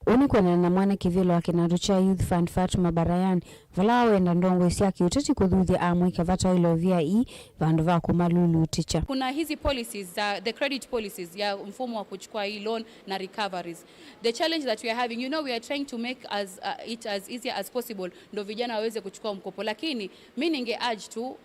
Ũu nĩ kwĩanana na mwene kĩvĩla wa kĩnandũ kya Youth Fund, Fatuma Barayan, vala wawenda ndongoi sya kĩũteti kũthuthya amũika vata wa ilovia ii vandũ va kũmalulutĩkya. Kuna hizi policies za the credit policies ya mfumo wa kuchukua hii loan na recoveries. The challenge that we are having, you know, we are trying to make as, uh, it as easier as possible ndo vijana waweze kuchukua mkopo, lakini mi ninge urge tu, uh,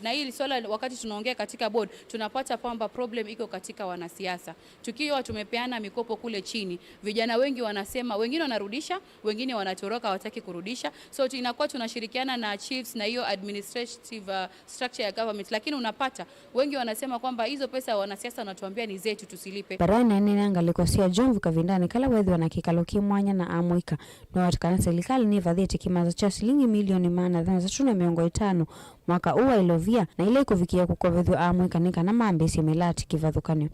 na hili swala wakati tunaongea katika board tunapata kwamba problem iko katika wanasiasa. Tukiwa tumepeana mikopo kule chini, vijana wengi wanasema, wengine wanarudisha, wengine wanatoroka, hawataki kurudisha. So tu-, inakuwa tunashirikiana na chiefs na hiyo administrative, uh, structure ya government, lakini unapata wengi wanasema kwamba hizo pesa wanasiasa wanatuambia ni zetu, tusilipe. Barayan aneenea ngalĩko sya Jomvu kavindanĩ kala weethĩwa na kĩkalo kĩ mwanya na amũika. Nĩwaweta kana silikalĩ nĩvathĩtye kĩmanza kya silingi milioni maana thanthatũ na mĩongo ĩtano mwaka ũũ wa ilovia na ila ikũvikĩĩa kũkovethw'a amũika nĩ kana mambĩĩsye mĩlaati kĩvathũkany'o.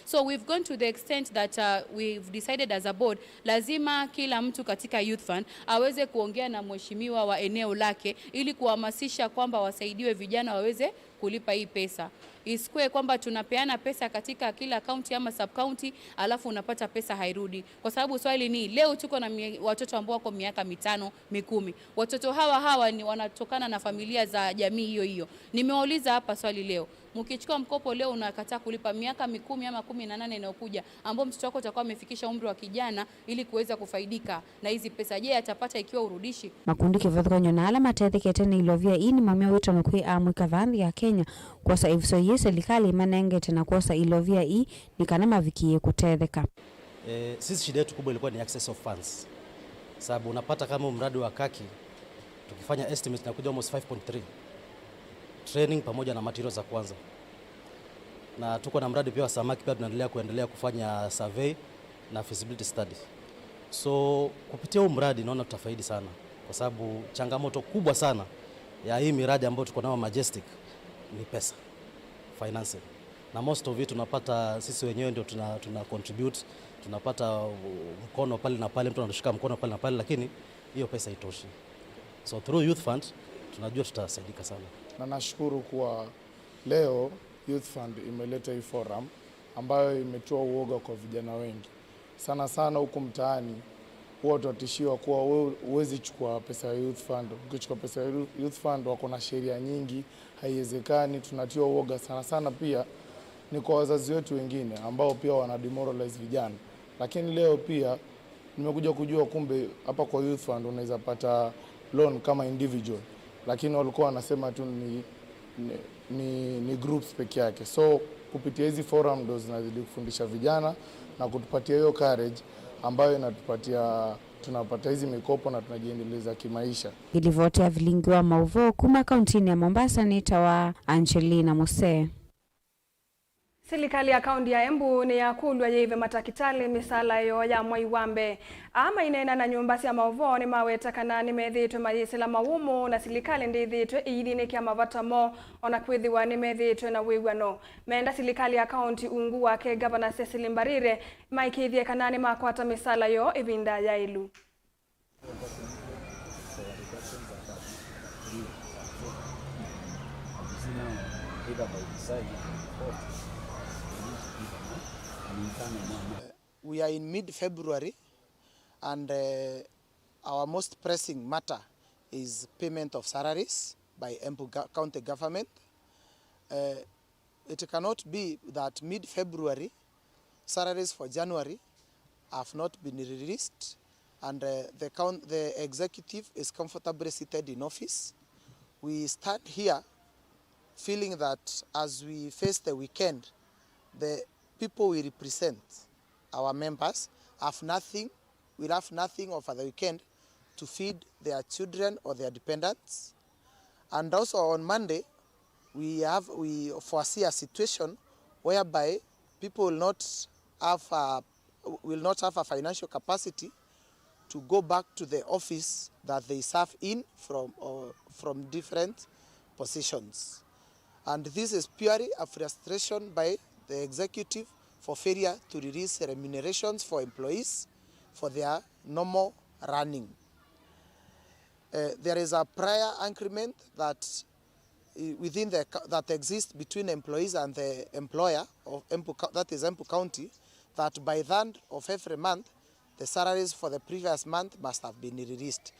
So we've gone to the extent that, uh, we've decided as a board, lazima kila mtu katika Youth Fund aweze kuongea na mheshimiwa wa eneo lake ili kuhamasisha kwamba wasaidiwe vijana waweze kulipa hii pesa. Isikuwe kwamba tunapeana pesa katika kila county ama sub county, alafu unapata pesa hairudi. Kwa sababu swali ni, leo tuko na mi-, watoto ambao wako miaka mitano, mikumi. Watoto hawa hawa ni wanatokana na familia za jamii hiyo hiyo. Nimewauliza hapa swali leo, mkichukua mkopo leo unakataa kulipa, miaka mikumi ama kumi na nane inayokuja, ambao mtoto wako atakuwa amefikisha umri wa kijana ili kuweza kufaidika na hizi pesa, je, atapata ikiwa urudishi? Makundi kĩvathũkany'o na ala matethekete nĩ ilovia ii nĩmaumya wĩtano kwĩ amũika vaa nthĩ ya Kenya kwosa ĩvuso yĩĩ silikalĩ ĩmanengete na kwosa ilovia ii nĩ kana mavikĩĩe kũtetheka. Eh, sisi shida yetu kubwa ilikuwa ni access of funds. Sababu unapata kama huu mradi wa Kaki, tukifanya estimate inakuja almost five point three. Training pamoja na materials za kwanza. Na tuko na mradi pia wa samaki, pia tunaendelea kuendelea kufanya survey na feasibility study. So, kupitia huu mradi naona tutafaidi sana. Kwa sababu changamoto kubwa sana ya hii miradi ambayo tuko nayo Majestic ni pesa. Financing. Na most of it tunapata sisi wenyewe ndio tuna, tuna contribute, tunapata uh, mkono pale na pale, mtu anatushika mkono pale na pale, lakini hiyo pesa haitoshi. So through Youth Fund tunajua tutasaidika sana. Na nashukuru kuwa leo Youth Fund imeleta hii forum ambayo imetoa uoga kwa vijana wengi. Sana sana huku mtaani huwa tunatishiwa kuwa wewe huwezi chukua pesa ya Youth Fund. Ukichukua pesa ya Youth Fund wako na sheria nyingi, haiwezekani, tunatiwa uoga sana sana. Pia ni kwa wazazi wetu wengine ambao pia wana demoralize vijana. Lakini leo pia Nimekuja kujua kumbe hapa kwa Youth Fund unaweza pata loan kama individual, lakini walikuwa wanasema tu ni, ni, ni, ni groups peke yake. So kupitia hizi forum ndo zinazidi kufundisha vijana na kutupatia hiyo courage ambayo inatupatia, tunapata hizi mikopo na tunajiendeleza kimaisha. Ilivoti ya vilingi wa mauvoo kuma kauntinĩ ya Mombasa nĩtawa Angelina Musee. Silikalĩ ya kaunti ya Embu nĩyakũlw'a yĩĩve matakĩtalĩ mĩsaala yoo ya mwai wa mbee. Aa maineena na nyũmba sya maũvoo nĩmaweta kana nĩmethĩĩtwe mayĩsĩla mawũmũ na silikalĩ ndĩthĩĩtwe ĩithĩnĩkĩa mavata moo, o na kwĩthĩwa nĩmethĩĩtwe na wĩw'ano. Meenda silikalĩ ya kaunti ungu wake Ngavana Cecily Mbarire maĩkĩĩthye kana nĩmakwata mĩsaala yoo ĩvinda yaĩlu. We are in mid-February and, uh, our most pressing matter is payment of salaries by Embu Go-, County Government. Uh, It cannot be that mid-February, salaries for January have not been released, and, uh, the coun-, the executive is comfortably seated in office. We stand here feeling that as we face the weekend, the people we represent, our members, have nothing, will have nothing over the weekend to feed their children or their dependents. And also on Monday, we have, we foresee a situation whereby people will not have a, will not have a financial capacity to go back to the office that they serve in from, or from different positions. And this is purely a frustration by the executive for failure to release remunerations for employees for their normal running. Uh, there is a prior agreement that, uh, within the co-, that exists between employees and the employer of Embu Co-, that is Embu County, that by the end of every month, the salaries for the previous month must have been released.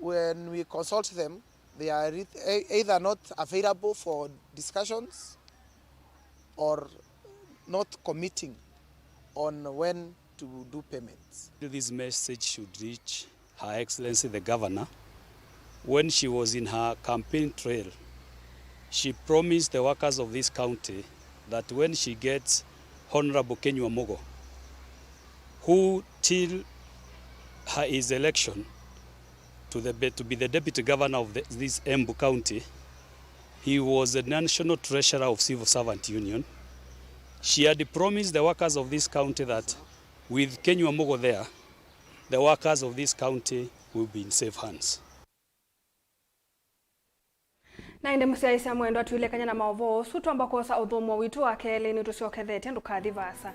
When we consult them, they are re-, e-, either not available for discussions or not committing on when to do payments. This message should reach Her Excellency the Governor. When she was in her campaign trail, she promised the workers of this county that when she gets Honorable Kenywa Mogo, who till her, his election to the, to be the deputy governor of the, this Embu County, he was the national treasurer of Civil Servant Union. She had promised the workers of this county that with Kenywa Mogo there, the workers of this county will be in safe hands. Na ĩndĩ mũsyaĩĩsya mwendwa, twĩlekany'a na maũvoo ũsu, twamba kwosa ũthũmũo witũ wa kelĩ nĩtũsyokethetye, ndũkathi vaasa.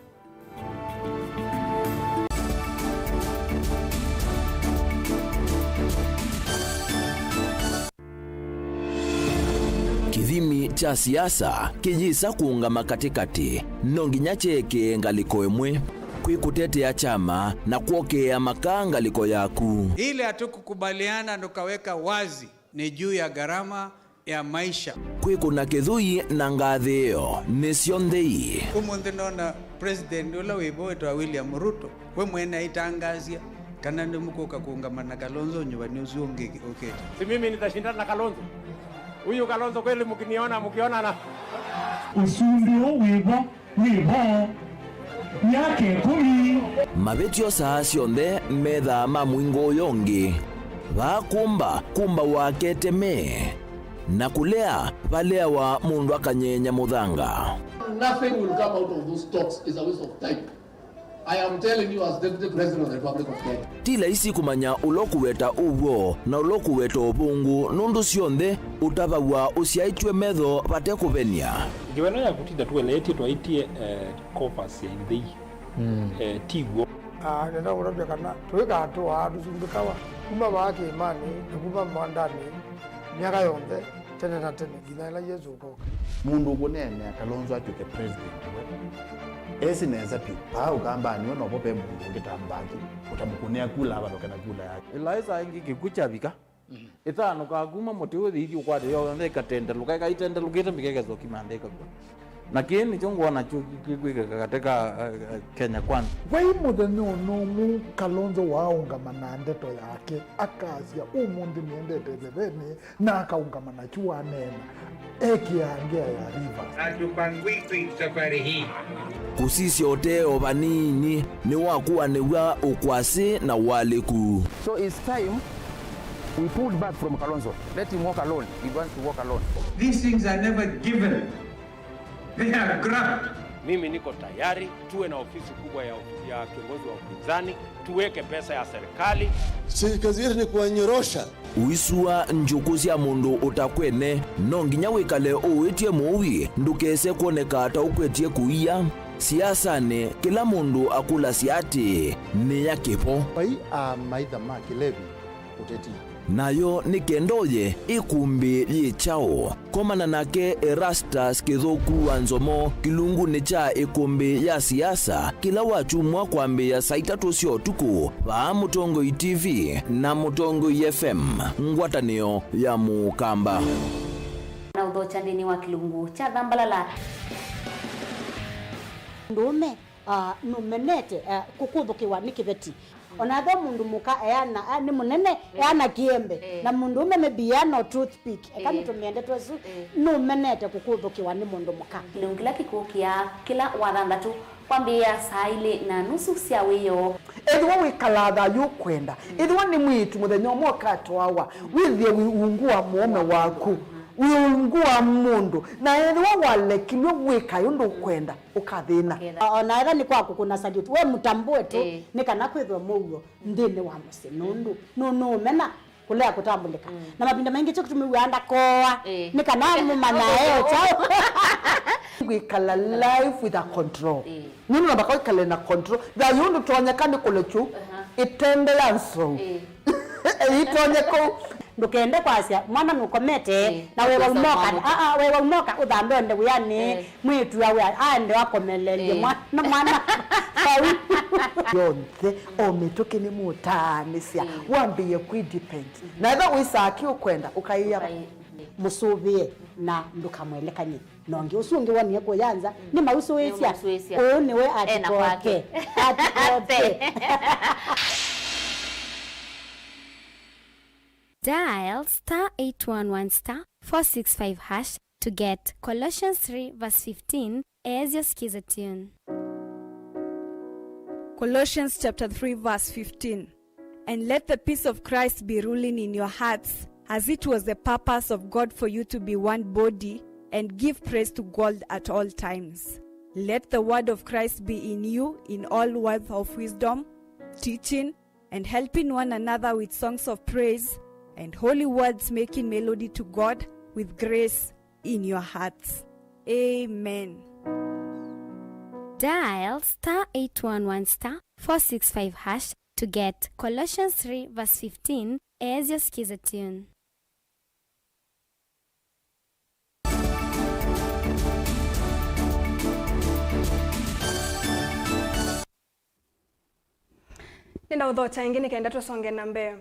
Kĩthimi kya siasa kĩyĩsa kũũngama katĩkatĩ, no nginya kyeekĩe ngalĩko ĩmwe. Kwĩ kũtetea kyama na kwokĩĩa makaa ngalĩko yaku. Ile hatukukubaliana tukaweka wazi ni juu ya gharama ya maisha. Kwĩkũna kĩthũi na ngathĩĩo nĩsyo nthei. Ũmũnthĩ nona president ũla wĩ vo wĩtawa William Ruto, we mwene aitangaasya kana nĩmũkũka kũũngama na Kalonzo nyuvanĩ ũsu ũngĩ ũkĩte. Si mimi nitashindana na Kalonzo? Huyu Kalonzo kweli mkiniona, mkionana? Ũsumbĩ ũũ wĩ vo. Wĩ vo myaka ĩkũmi. Mavĩtyo saa syonthe methaa ma mũingo ũyũ ũngĩ. Vaa kũmba, kũmbawa keteme, na kũlea, valeawa mũndũ akanyenya mũthanga. Nothing will come out of those talks. It's a waste of time. I am telling you as Deputy President of the Republic of Kenya. Ti laisi kũmanya ũla ũkũweta ũw'o na ũla ũkũweta ũvũngũ, nũndũ syonthe ũtavaw'a ũsyaĩtw'e metho vate kũvenia. Ngewa ĩno ya kũtinda tũeleetye twaĩtye, eh, coffers ya ithei, mm, eh, ti w'o. Ah, nenda kũtavya kana tũikatũaa tũsumbĩkawa kuma vaa kĩĩmanĩ na kuma mwandanĩ myaka yonthe, tene na tene, nginya ĩla Yesũ ũkoka. Mũndũ ũkũneenea Kalonzo atw'ĩke president we, esi nesa vyũ. Vaa Ũkambanĩ we novo ve mũndũ ũngĩ ta Mbaki ũtamũkũnĩa kula avalũke na kula yake. Ĩlaĩsa ĩngĩ kĩkw'ũ kyavika, ĩthanũkaa kuma mũtĩ ũthi ithi ũkwate yonthe ĩkatendelũka, ĩkaitendelũkĩte mĩkekethwa kimanthe ĩkakw'a. Na kĩĩ nĩkyo ngwona kyu kĩkwĩkĩka katĩ ka, eh, eh, Kenya Kwanza. Vai mũthenya o na ũmwe Kalonzo waaũngama na ndeto yake, akasya, "Ũmũnthĩ nĩendete ĩthevenĩ," na akaũngama nakyu waneena, ekĩaa ngĩa ya Rivers. Hatupangwikwi safari hii. Kũsisya ũtee o vanini nĩwakuanĩw'a ũkwasĩ na ũalĩku. So it's time we pulled back from Kalonzo. Let him walk alone. He wants to walk alone. These things are never given. They are graft. Mimi niko tayari tuwe na ofisi kubwa ya, ya kiongozi wa upinzani, tuweke pesa ya serikali. Si kazi yetu ni kuwanyorosha. Ũisua njũkũ sya mũndũ ũtakwene, no nginya wĩkale ũwĩtye mũui ndũkese kwoneka ta ũkwetye kũia. Siasanĩ, kĩla mũndũ akũlasya atĩĩ, "Nĩ ya kĩvo." Vai amaitha ma kĩlevi ũteti. Nayo nĩ kenda ũye ĩkũmbĩ yĩ kyaũ? Komana nake Erastus Kĩthũku wa Nzomo kĩlungunĩ kya ĩkũmbĩ ya siasa kĩla wakyumwa kwambĩĩa saa itatũ sya ũtukũ vaa Mũtongoi T V na Mũtongoi F M, ngwatanĩo ya Mũkamba. Na ũthokya nthĩnĩ wa kĩlungu kya Thambalala. Mũndũũme, ah, nũmenete, ah, kũkũthũkĩwa nĩ kĩveti. Ona ethĩwa mũndũ mũka eana, ah, nĩ mũnene, eana kĩembe, na mũndũũme maybe eana o toothpick, eka nĩtũmĩe ndeto ĩsu, nũmenete kũkũthũkĩwa nĩ mũndũ mũka. Kĩlungu kĩla kĩkũkĩa kĩla wathanthatũ kwambĩĩa saa ilĩ na nusu sya wĩoo. Ethĩwa wĩkalaa thayũ ũkwenda, ethĩwa nĩ mwĩĩtu mũthenya ũmwe ũkatwawa, wĩthĩe wĩ ungu wa mũũme waku, wĩ ungu wa mũndũ, na ethĩwa walekilw'e wĩkae ũndũ ũkwenda, ũkathĩna. Ketha. O na etha nĩ kwa kũkũna salute, we mũtambũe tu, ĩĩ, nĩ kana kwĩthwe mũuo nthĩnĩ wa mũsyĩ, nũndũ nũ-, nũũmena kũlea kũtambũlĩka. Mm. Na mavinda maingĩ kyo kĩtũmĩw'aa ndakoa, ĩĩ, nĩ kana mũmanya e o kyaũ. Kwĩkala life with a control. Ĩĩ. Nũndũ namba kwĩkale na control. Thayũ ndũtonyeka nĩ kũlekyu, aha, ĩtende ya nzou. Ĩĩ. Ĩitonye kũu. Ndũkende kwasya, "Mwana nũkomete, ĩĩ, na wewa ũmũka, aa, wewa ũmũka, ũthambe ũende wĩanĩ." Ĩĩ. Mwĩĩtu awe aende akomelelye, ĩĩ, mwana, mwana vau. Yonthe, o mĩtũkĩ nĩmũtaanĩsya, ĩĩ, wambĩĩe kwĩ depend. Mhm. Na ethĩwa wĩsaa kĩ ũkwenda, ũkaĩa. Ũkaĩ-, ĩĩ, mũsũvĩe na ndũkamwelekany'e. Na ũngĩ ũsu ũngĩ wonie kũya nza, mm, nĩmausũĩsya. Nĩmausũĩsya. Ũũ nĩwe ena kwake. Atikoke. Atikoke. Dial star eight one one star four six five hash to get Colossians three verse fifteen as your skiza tune. Colossians chapter three verse fifteen. And let the peace of Christ be ruling in your hearts, as it was the purpose of God for you to be one body, and give praise to God at all times. Let the word of Christ be in you in all words of wisdom, teaching, and helping one another with songs of praise and holy words, making melody to God with grace in your hearts. Amen. Dial star eight one one star four six five hash to get Colossians three verse fifteen as your skiza tune. Nĩndaũthokya ĩngĩ nĩ kenda tũsonge na mbee.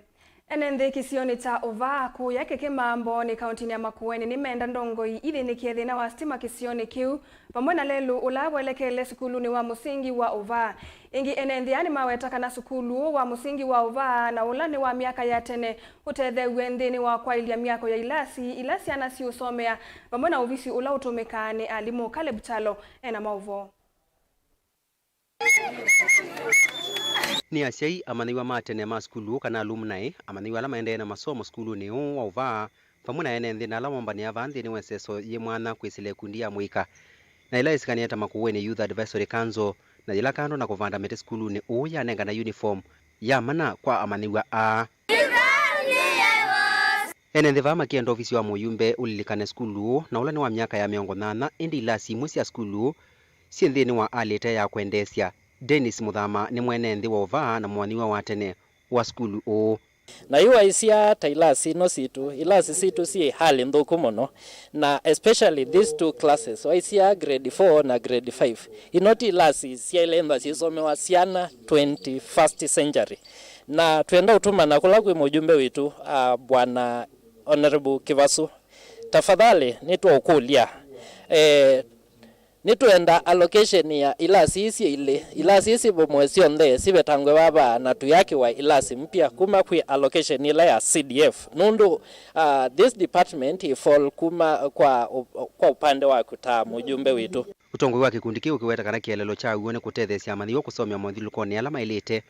Ene nthĩ kĩsionĩ kya Ũvaa kũya Kĩkĩma Mbooni kauntinĩ ya Makueni nĩmenda ndongoi ithĩnĩkĩe thĩna wa sitima kĩsionĩ kĩu, vamwe na lelũ ũla welekele sukulunĩ wa mũsingi wa Ũvaa. Ĩngĩ ene nthĩ aa nĩmaweta kana sukulu ũũ wa mũsingi wa Ũvaa na ũla nĩ wa myaka ya tene ũtetheew'e nthĩnĩ wa kwaĩlya myako ya ilasi ila syana siũsomea, vamwe na ũvisi ũla ũtũmĩkaa nĩ alimũ. Caleb Kyalo ena maũvoo. Nĩ asyai, amanyĩw'a ma tene ma sukulu kana alumni, amanyĩw'a ala maendee na masomo sukulunĩ ũũ wa Ũvaa, vamwe na ene nthĩ na ala mombanĩaa vaa nthĩnĩ wa ĩseso yĩ mwanya kwĩsĩla ĩkundi ya mũika, na ĩla yĩsikanĩe ta Makueni Youth Advisory Council, na yĩla kando na kũvanda mĩtĩ sukulunĩ ũũ yanengane uniform ya mana kwa amanyĩw'a aa. Ene nthĩ vaa makĩenda ovisi wa mũyumbe ũlilikane sukulu ũũ, na ũla nĩ wa myaka ya mĩongo nyanya, ĩndĩ ilasi imwe sya sukulu ũũ syĩ nthĩnĩ wa alĩte ya kwendeesya. Dennis Mũthama nĩ mwene nthĩ wa Ũvaa na mũmanyĩw'a wa tene wa sukulu ũũ. Na yu waisya ta ilasi ino sitũ, ilasi sitũ syĩ hali nthũku mũno, na especially these two classes, waisya grade four na grade five. Ino ti ilasi syaĩle ĩthwa syĩsomewa syana twenty-first century. Na twenda ũtũmana kũla kwĩ mũjumbe witũ, ah, Bwana Honorable Kĩvasu. Tafadhali, nĩtwaũkũlya, eh, Nĩtwenda allocation ya ilasi ii syĩ ilĩ. Ilasi ii syĩ vamwe syonthe sivetangwe vava na tũyakĩwa ilasi mpya kuma kwĩ allocation ĩla ya C D F. Nũndũ, uh, this department ĩ fall kuma kwa, kwa upande waku ta mũjumbe witũ. Ũtongoi wa kĩkundi kĩu ũkĩweta kana kĩeleelo kyaw'o nĩ kũtetheesya amanyĩw'a kũsomea mothyũlũlũkonĩ ala maĩlĩte,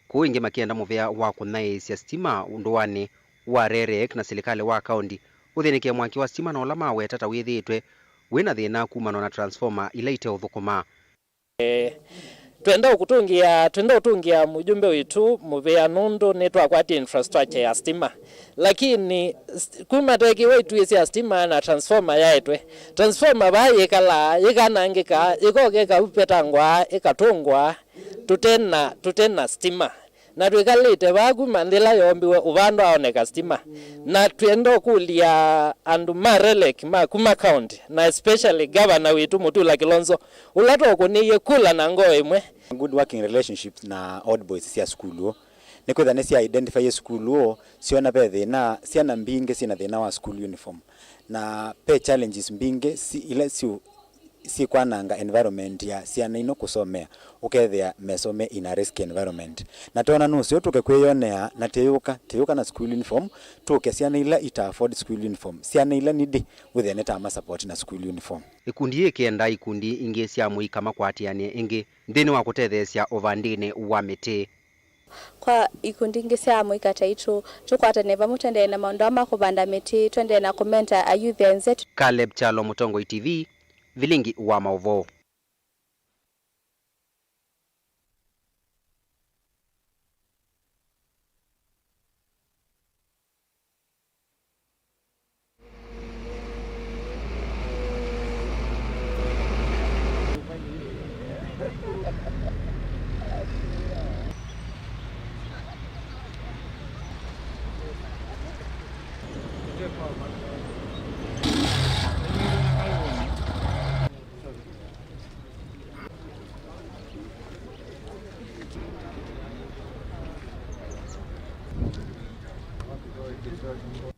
kũu ĩngĩ makĩenda mũvea wa kũnyaĩĩsya sitima ndũanĩ wa REREC na silikalĩ wa kaũnti ũthĩnĩke mwaki wa sitima na ũla maweta ta wĩthĩĩtwe wĩ na thĩna kumana na transformer ila iteũthũkũma. Eh, twenda ũkũtũngĩa, twenda ũtũngĩa mũjumbe witũ mũvea nũndũ nĩtwakwatie infrastructure ya stima. Lakini st-, kuma twekiwe ituĩ sya stima na transformer yaetwe. Transformer vaa yĩkalaa, yĩkanangĩka, yĩkokeka vetangwa, ĩkatũngwa, tũtena, tũtena stima. Na twĩkalĩte vaa kuma nthĩ ĩla yoombiwe ũvandwa aoneka stima. Na twenda ũkũlya andũ ma REREC ma kuma county, na especially governor witũ Mutula Kilonzo, ũla twaũkũnĩie kula na ngoo ĩmwe. Good working relationships na old boys sya sukulu ũũ. Nĩkwĩtha nĩsya identify sukulu ũũ, syona ve thĩna, syana mbingĩ syĩna thĩna wa school uniform. Na ve challenges mbingĩ si, ila syu syĩkwananga environment ya syana ino kũsomea, ũkethĩa mesome in a risky environment. Na twona nũseo tũke kwĩyonea na tĩyũka, tĩyũka na school uniform, tũke syana ila ita afford school uniform, syana ila needy, wĩthĩa nĩtama support na school uniform. Ikundi yĩĩ kĩendaa ikundi ingĩ sya mũika makwatĩanĩe ĩngĩ nthĩnĩ wa kũtetheesya ũvandĩnĩ wa mĩtĩ. Kwa ikundi ingĩ sya amũika taitũ, tũkwatane vamwe tũendee na maũndũ aa ma kũvanda mĩtĩ, tũendee na kũmenta ayuthi enzĩ. Caleb Kyalo, Mũtongoi T V, vilingi wa maũvoo.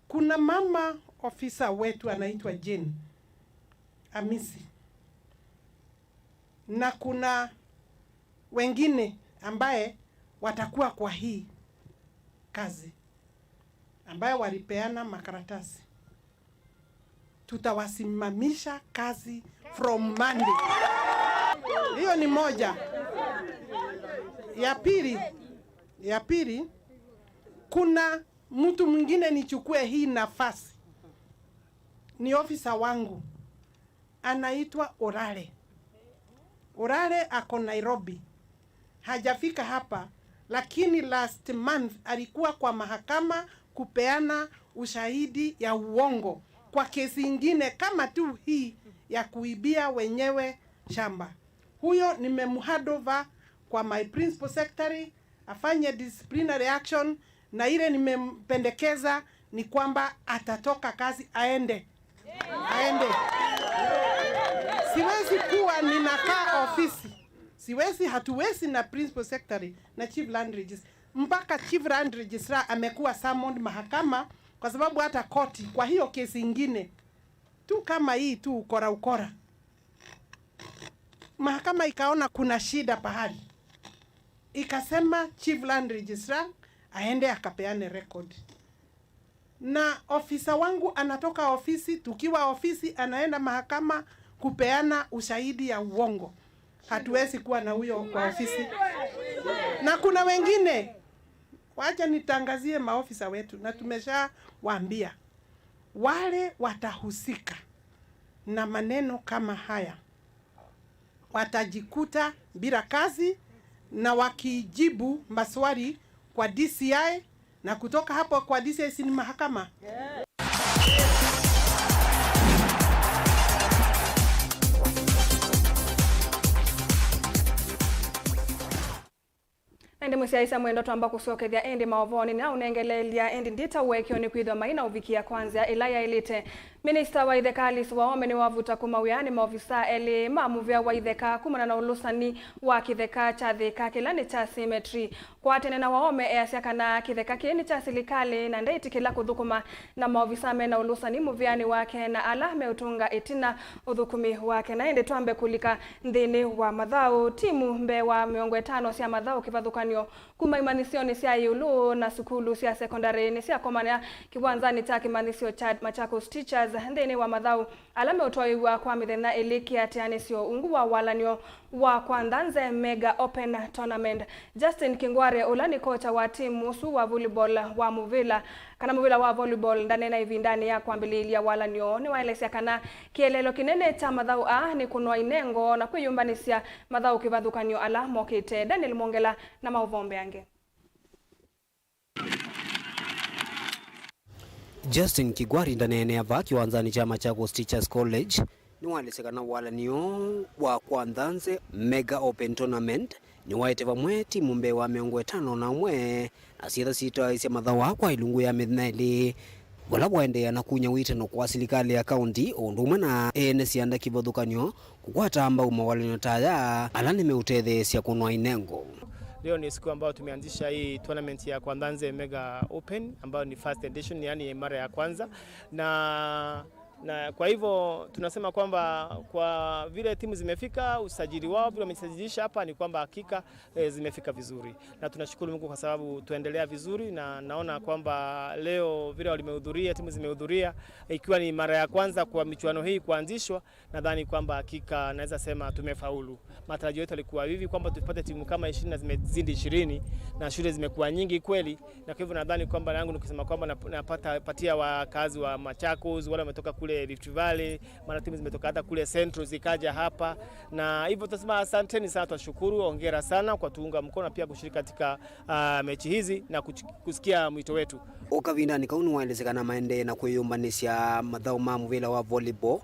Kuna mama ofisa wetu anaitwa Jane Amisi, na kuna wengine ambaye watakuwa kwa hii kazi, ambaye walipeana makaratasi. Tutawasimamisha kazi from Monday. Hiyo ni moja. Ya pili, ya pili, kuna mtu mwingine nichukue hii nafasi. Ni ofisa wangu. Anaitwa Orare. Orare ako Nairobi. Hajafika hapa, lakini last month alikuwa kwa mahakama kupeana ushahidi ya uongo kwa kesi ingine kama tu hii ya kuibia wenyewe shamba. Huyo nimemhandover kwa my principal secretary, afanye disciplinary action, na ile nimempendekeza ni kwamba atatoka kazi aende. Aende. Siwezi kuwa ninakaa ofisi. Siwezi, hatuwezi na principal secretary na chief land registrar. Mpaka chief land registrar amekuwa summoned mahakama kwa sababu hata koti kwa hiyo kesi ingine tu kama hii tu ukora ukora. Mahakama ikaona kuna shida pahali. Ikasema chief land registrar aende akapeane record. Na ofisa wangu anatoka ofisi, tukiwa ofisi, anaenda mahakama kupeana ushahidi ya uongo. Hatuwezi kuwa na huyo kwa ofisi. Na kuna wengine, wacha nitangazie maofisa wetu, na tumeshawaambia, wale watahusika na maneno kama haya watajikuta bila kazi, na wakijibu maswali kwa D C I, na kutoka hapo kwa D C I si ni mahakama. Ĩndĩ mũsyaĩĩsya mwendwa, twamba kũsyokethya ĩndĩ maovoonĩ na ũnengeleelya, ĩndĩ ndita ũekeo nĩkwĩthĩwa mai na ũvikia kwa nzĩa ĩla yaĩlĩte. Minista wa itheka Alice Waome nĩwavuta kuma wĩanĩ maovisa elĩ ma mũvĩa wa itheka kumana na ũlũsani wa kĩtheka kya Thĩka kĩla nĩ kya Symmetry. Kwa tene na Waome easya kana kĩtheka kĩĩ nĩ kya silikalĩ na ndeĩtĩkĩla kũthũkũma na maovisa mena ũlũsani mũvĩanĩ wake na ala meũtũnga ĩtina ũthũkũmi wake. Na ĩndĩ twambe kũlika nthĩnĩ wa mathaũ, timu mbee wa mĩongo ĩtano sya mathaũ kĩvathũkany'o kuma imanyĩsyonĩ sya ĩũlũ na sukulu sya sekondarĩ nĩsyakomana kĩwanzanĩ kya kĩmanyĩsyo kya Machakos Teachers nthĩnĩ wa mathaũ ala meũtwaĩw'a kwa mĩthenya ĩlĩ kĩatĩanĩsyo ungu wa walan'yo wa Kwa Nthanze Mega Open Tournament. Justin Kingware, ũla nĩ kocha wa timu ũsu wa volleyball wa mũvĩla, kana mũvĩla wa volleyball, ndaneena ĩvindanĩ ya kwambĩlĩĩlya walan'yo, nĩwaelesya kana kĩeleelo kĩnene kya mathaũ aa nĩ kũnoa inengo na kwĩyũmbanĩsya mathaũ kĩvathũkany'o ala mokĩte. Daniel Mwongela na maũvoo mbeange. Justin Kigwari ndaneenea vaa kĩwanzanĩ kya Machakos Teachers College nĩwaelesya kana walan'yo wa Kwa Nthanze Mega Open Tournament nĩwaete vamwe timu mbee wa mĩongo ĩtano na ũmwe na syĩtha sitaĩsya mathaũ aa kwa ilungu ya mĩthenya ĩlĩ, vala waendeea na kunya wĩtano kwa silikalĩ ya kaunti o ũndũ ũmwe na ene syanda kĩvathũkany'o kũkwata mbau mawalan'yo ta aya ala nĩmeũtetheesya kũnoa inengo. Leo ni siku ambayo tumeanzisha hii tournament ya Kwa Nthanze Mega Open ambayo ni first edition, yani mara ya kwanza, na na kwa hivyo tunasema kwamba kwa vile timu zimefika, usajili wao vile wamejisajilisha hapa ni kwamba hakika e, zimefika vizuri, na tunashukuru Mungu kwa sababu tuendelea vizuri, na naona kwamba leo vile walimehudhuria, timu zimehudhuria, ikiwa ni mara ya kwanza kwa michuano hii kuanzishwa, nadhani kwamba hakika naweza sema tumefaulu. Matarajio yetu yalikuwa hivi kwamba tupate timu kama ishirini na zimezidi ishirini, na shule zimekuwa nyingi kweli, na kwa hivyo nadhani kwamba yangu ni kusema kwamba nap- napata patia wakazi wa Machakos, wale wametoka kule Rift Valley, maana timu zimetoka hata kule Central zikaja hapa, na hivyo tunasema asanteni sana, twashukuru, hongera sana kwa tuunga mkono na pia kushiriki katika uh, mechi hizi na kuch- kusikia mwito wetu. O kavindanĩ kau nĩwaelesya kana maendee na kwĩyũmbanĩsya mathaũ ma mũvĩla wa volleyball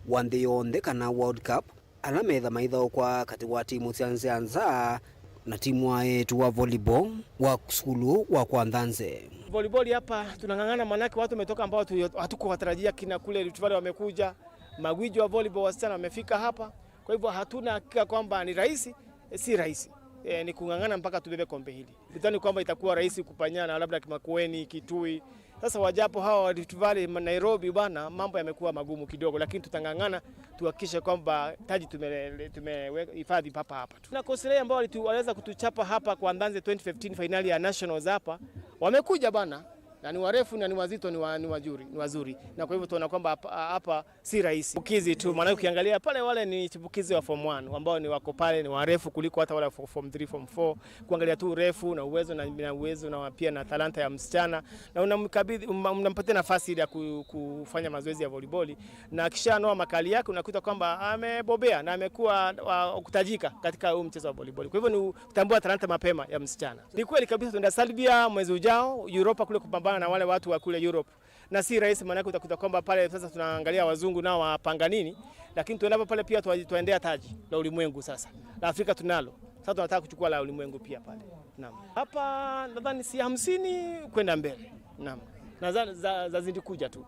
wa nthĩ yonthe kana World Cup, ala metha maithaũkwa katĩ wa timu sya nzĩa nza na timu wa eĩtu wa volleyball wa sukulu wa Kwa Nthanze. Volleyball hapa tunang'ang'ana, manake watu wametoka ambao tu- hatukuwatarajia, kina kule Rift Valley wamekuja, magwiji wa volleyball wasichana wamefika hapa. Kwa hivyo hatuna hakika kwamba ni rahisi, eh, si rahisi. Eh, ni kung'ang'ana mpaka tubebe kombe hili. Sidhani kwamba itakuwa rahisi kupanyana labda Makueni, Kitui. Sasa wajapo hawa wa Rift Valley, Nairobi bwana, mambo yamekuwa magumu kidogo, lakini tutang'ang'ana tuhakikishe kwamba taji tume- tumehifadhi papa hapa tu. Na Kosrae ambao walitu- waliweza kutuchapa hapa Kwa Nthanze twenty fifteen finali ya Nationals hapa, wamekuja bwana, na ni warefu na ni wazito, ni, wa, ni, wazuri, ni wazuri, na kwa hivyo tunaona kwamba hapa, hapa si rahisi. Chipukizi tu, maana ukiangalia pale wale ni chipukizi wa form one ambao ni wako pale ni warefu kuliko hata wale wa form three, form four. Kuangalia tu urefu na uwezo na, na uwezo na pia na talanta ya msichana, na unamkabidhi, unam- unampatia nafasi ile ya ku- kufanya mazoezi ya voliboli, na akishanoa makali yake unakuta kwamba amebobea na amekuwa wa kutajika katika huu mchezo wa voliboli. Kwa hivyo ni kutambua talanta mapema ya msichana. Ni kweli kabisa, tunaenda Serbia mwezi ujao Europa kule kupambana na wale watu wa kule Europe. Na si rahisi, maanake utakuta kwamba pale sasa tunaangalia wazungu nao wapanga nini, lakini tuendapo pale pia twa- twaendea taji la ulimwengu sasa. La Afrika tunalo. Sasa tunataka kuchukua la ulimwengu pia pale. Naam. Hapa nadhani si hamsini kwenda mbele. Naam. Na za- za- zazidi kuja tu.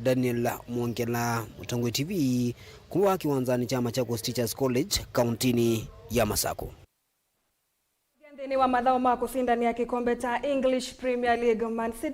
Daniel Mwongela, Mũtongoi T V, kuma kĩwanzanĩ kya Machakos Teachers College, kauntinĩ ya Masako. Nthĩnĩ wa mathaũ ma kũsindanĩa kĩkombe kya English Premier League, Man City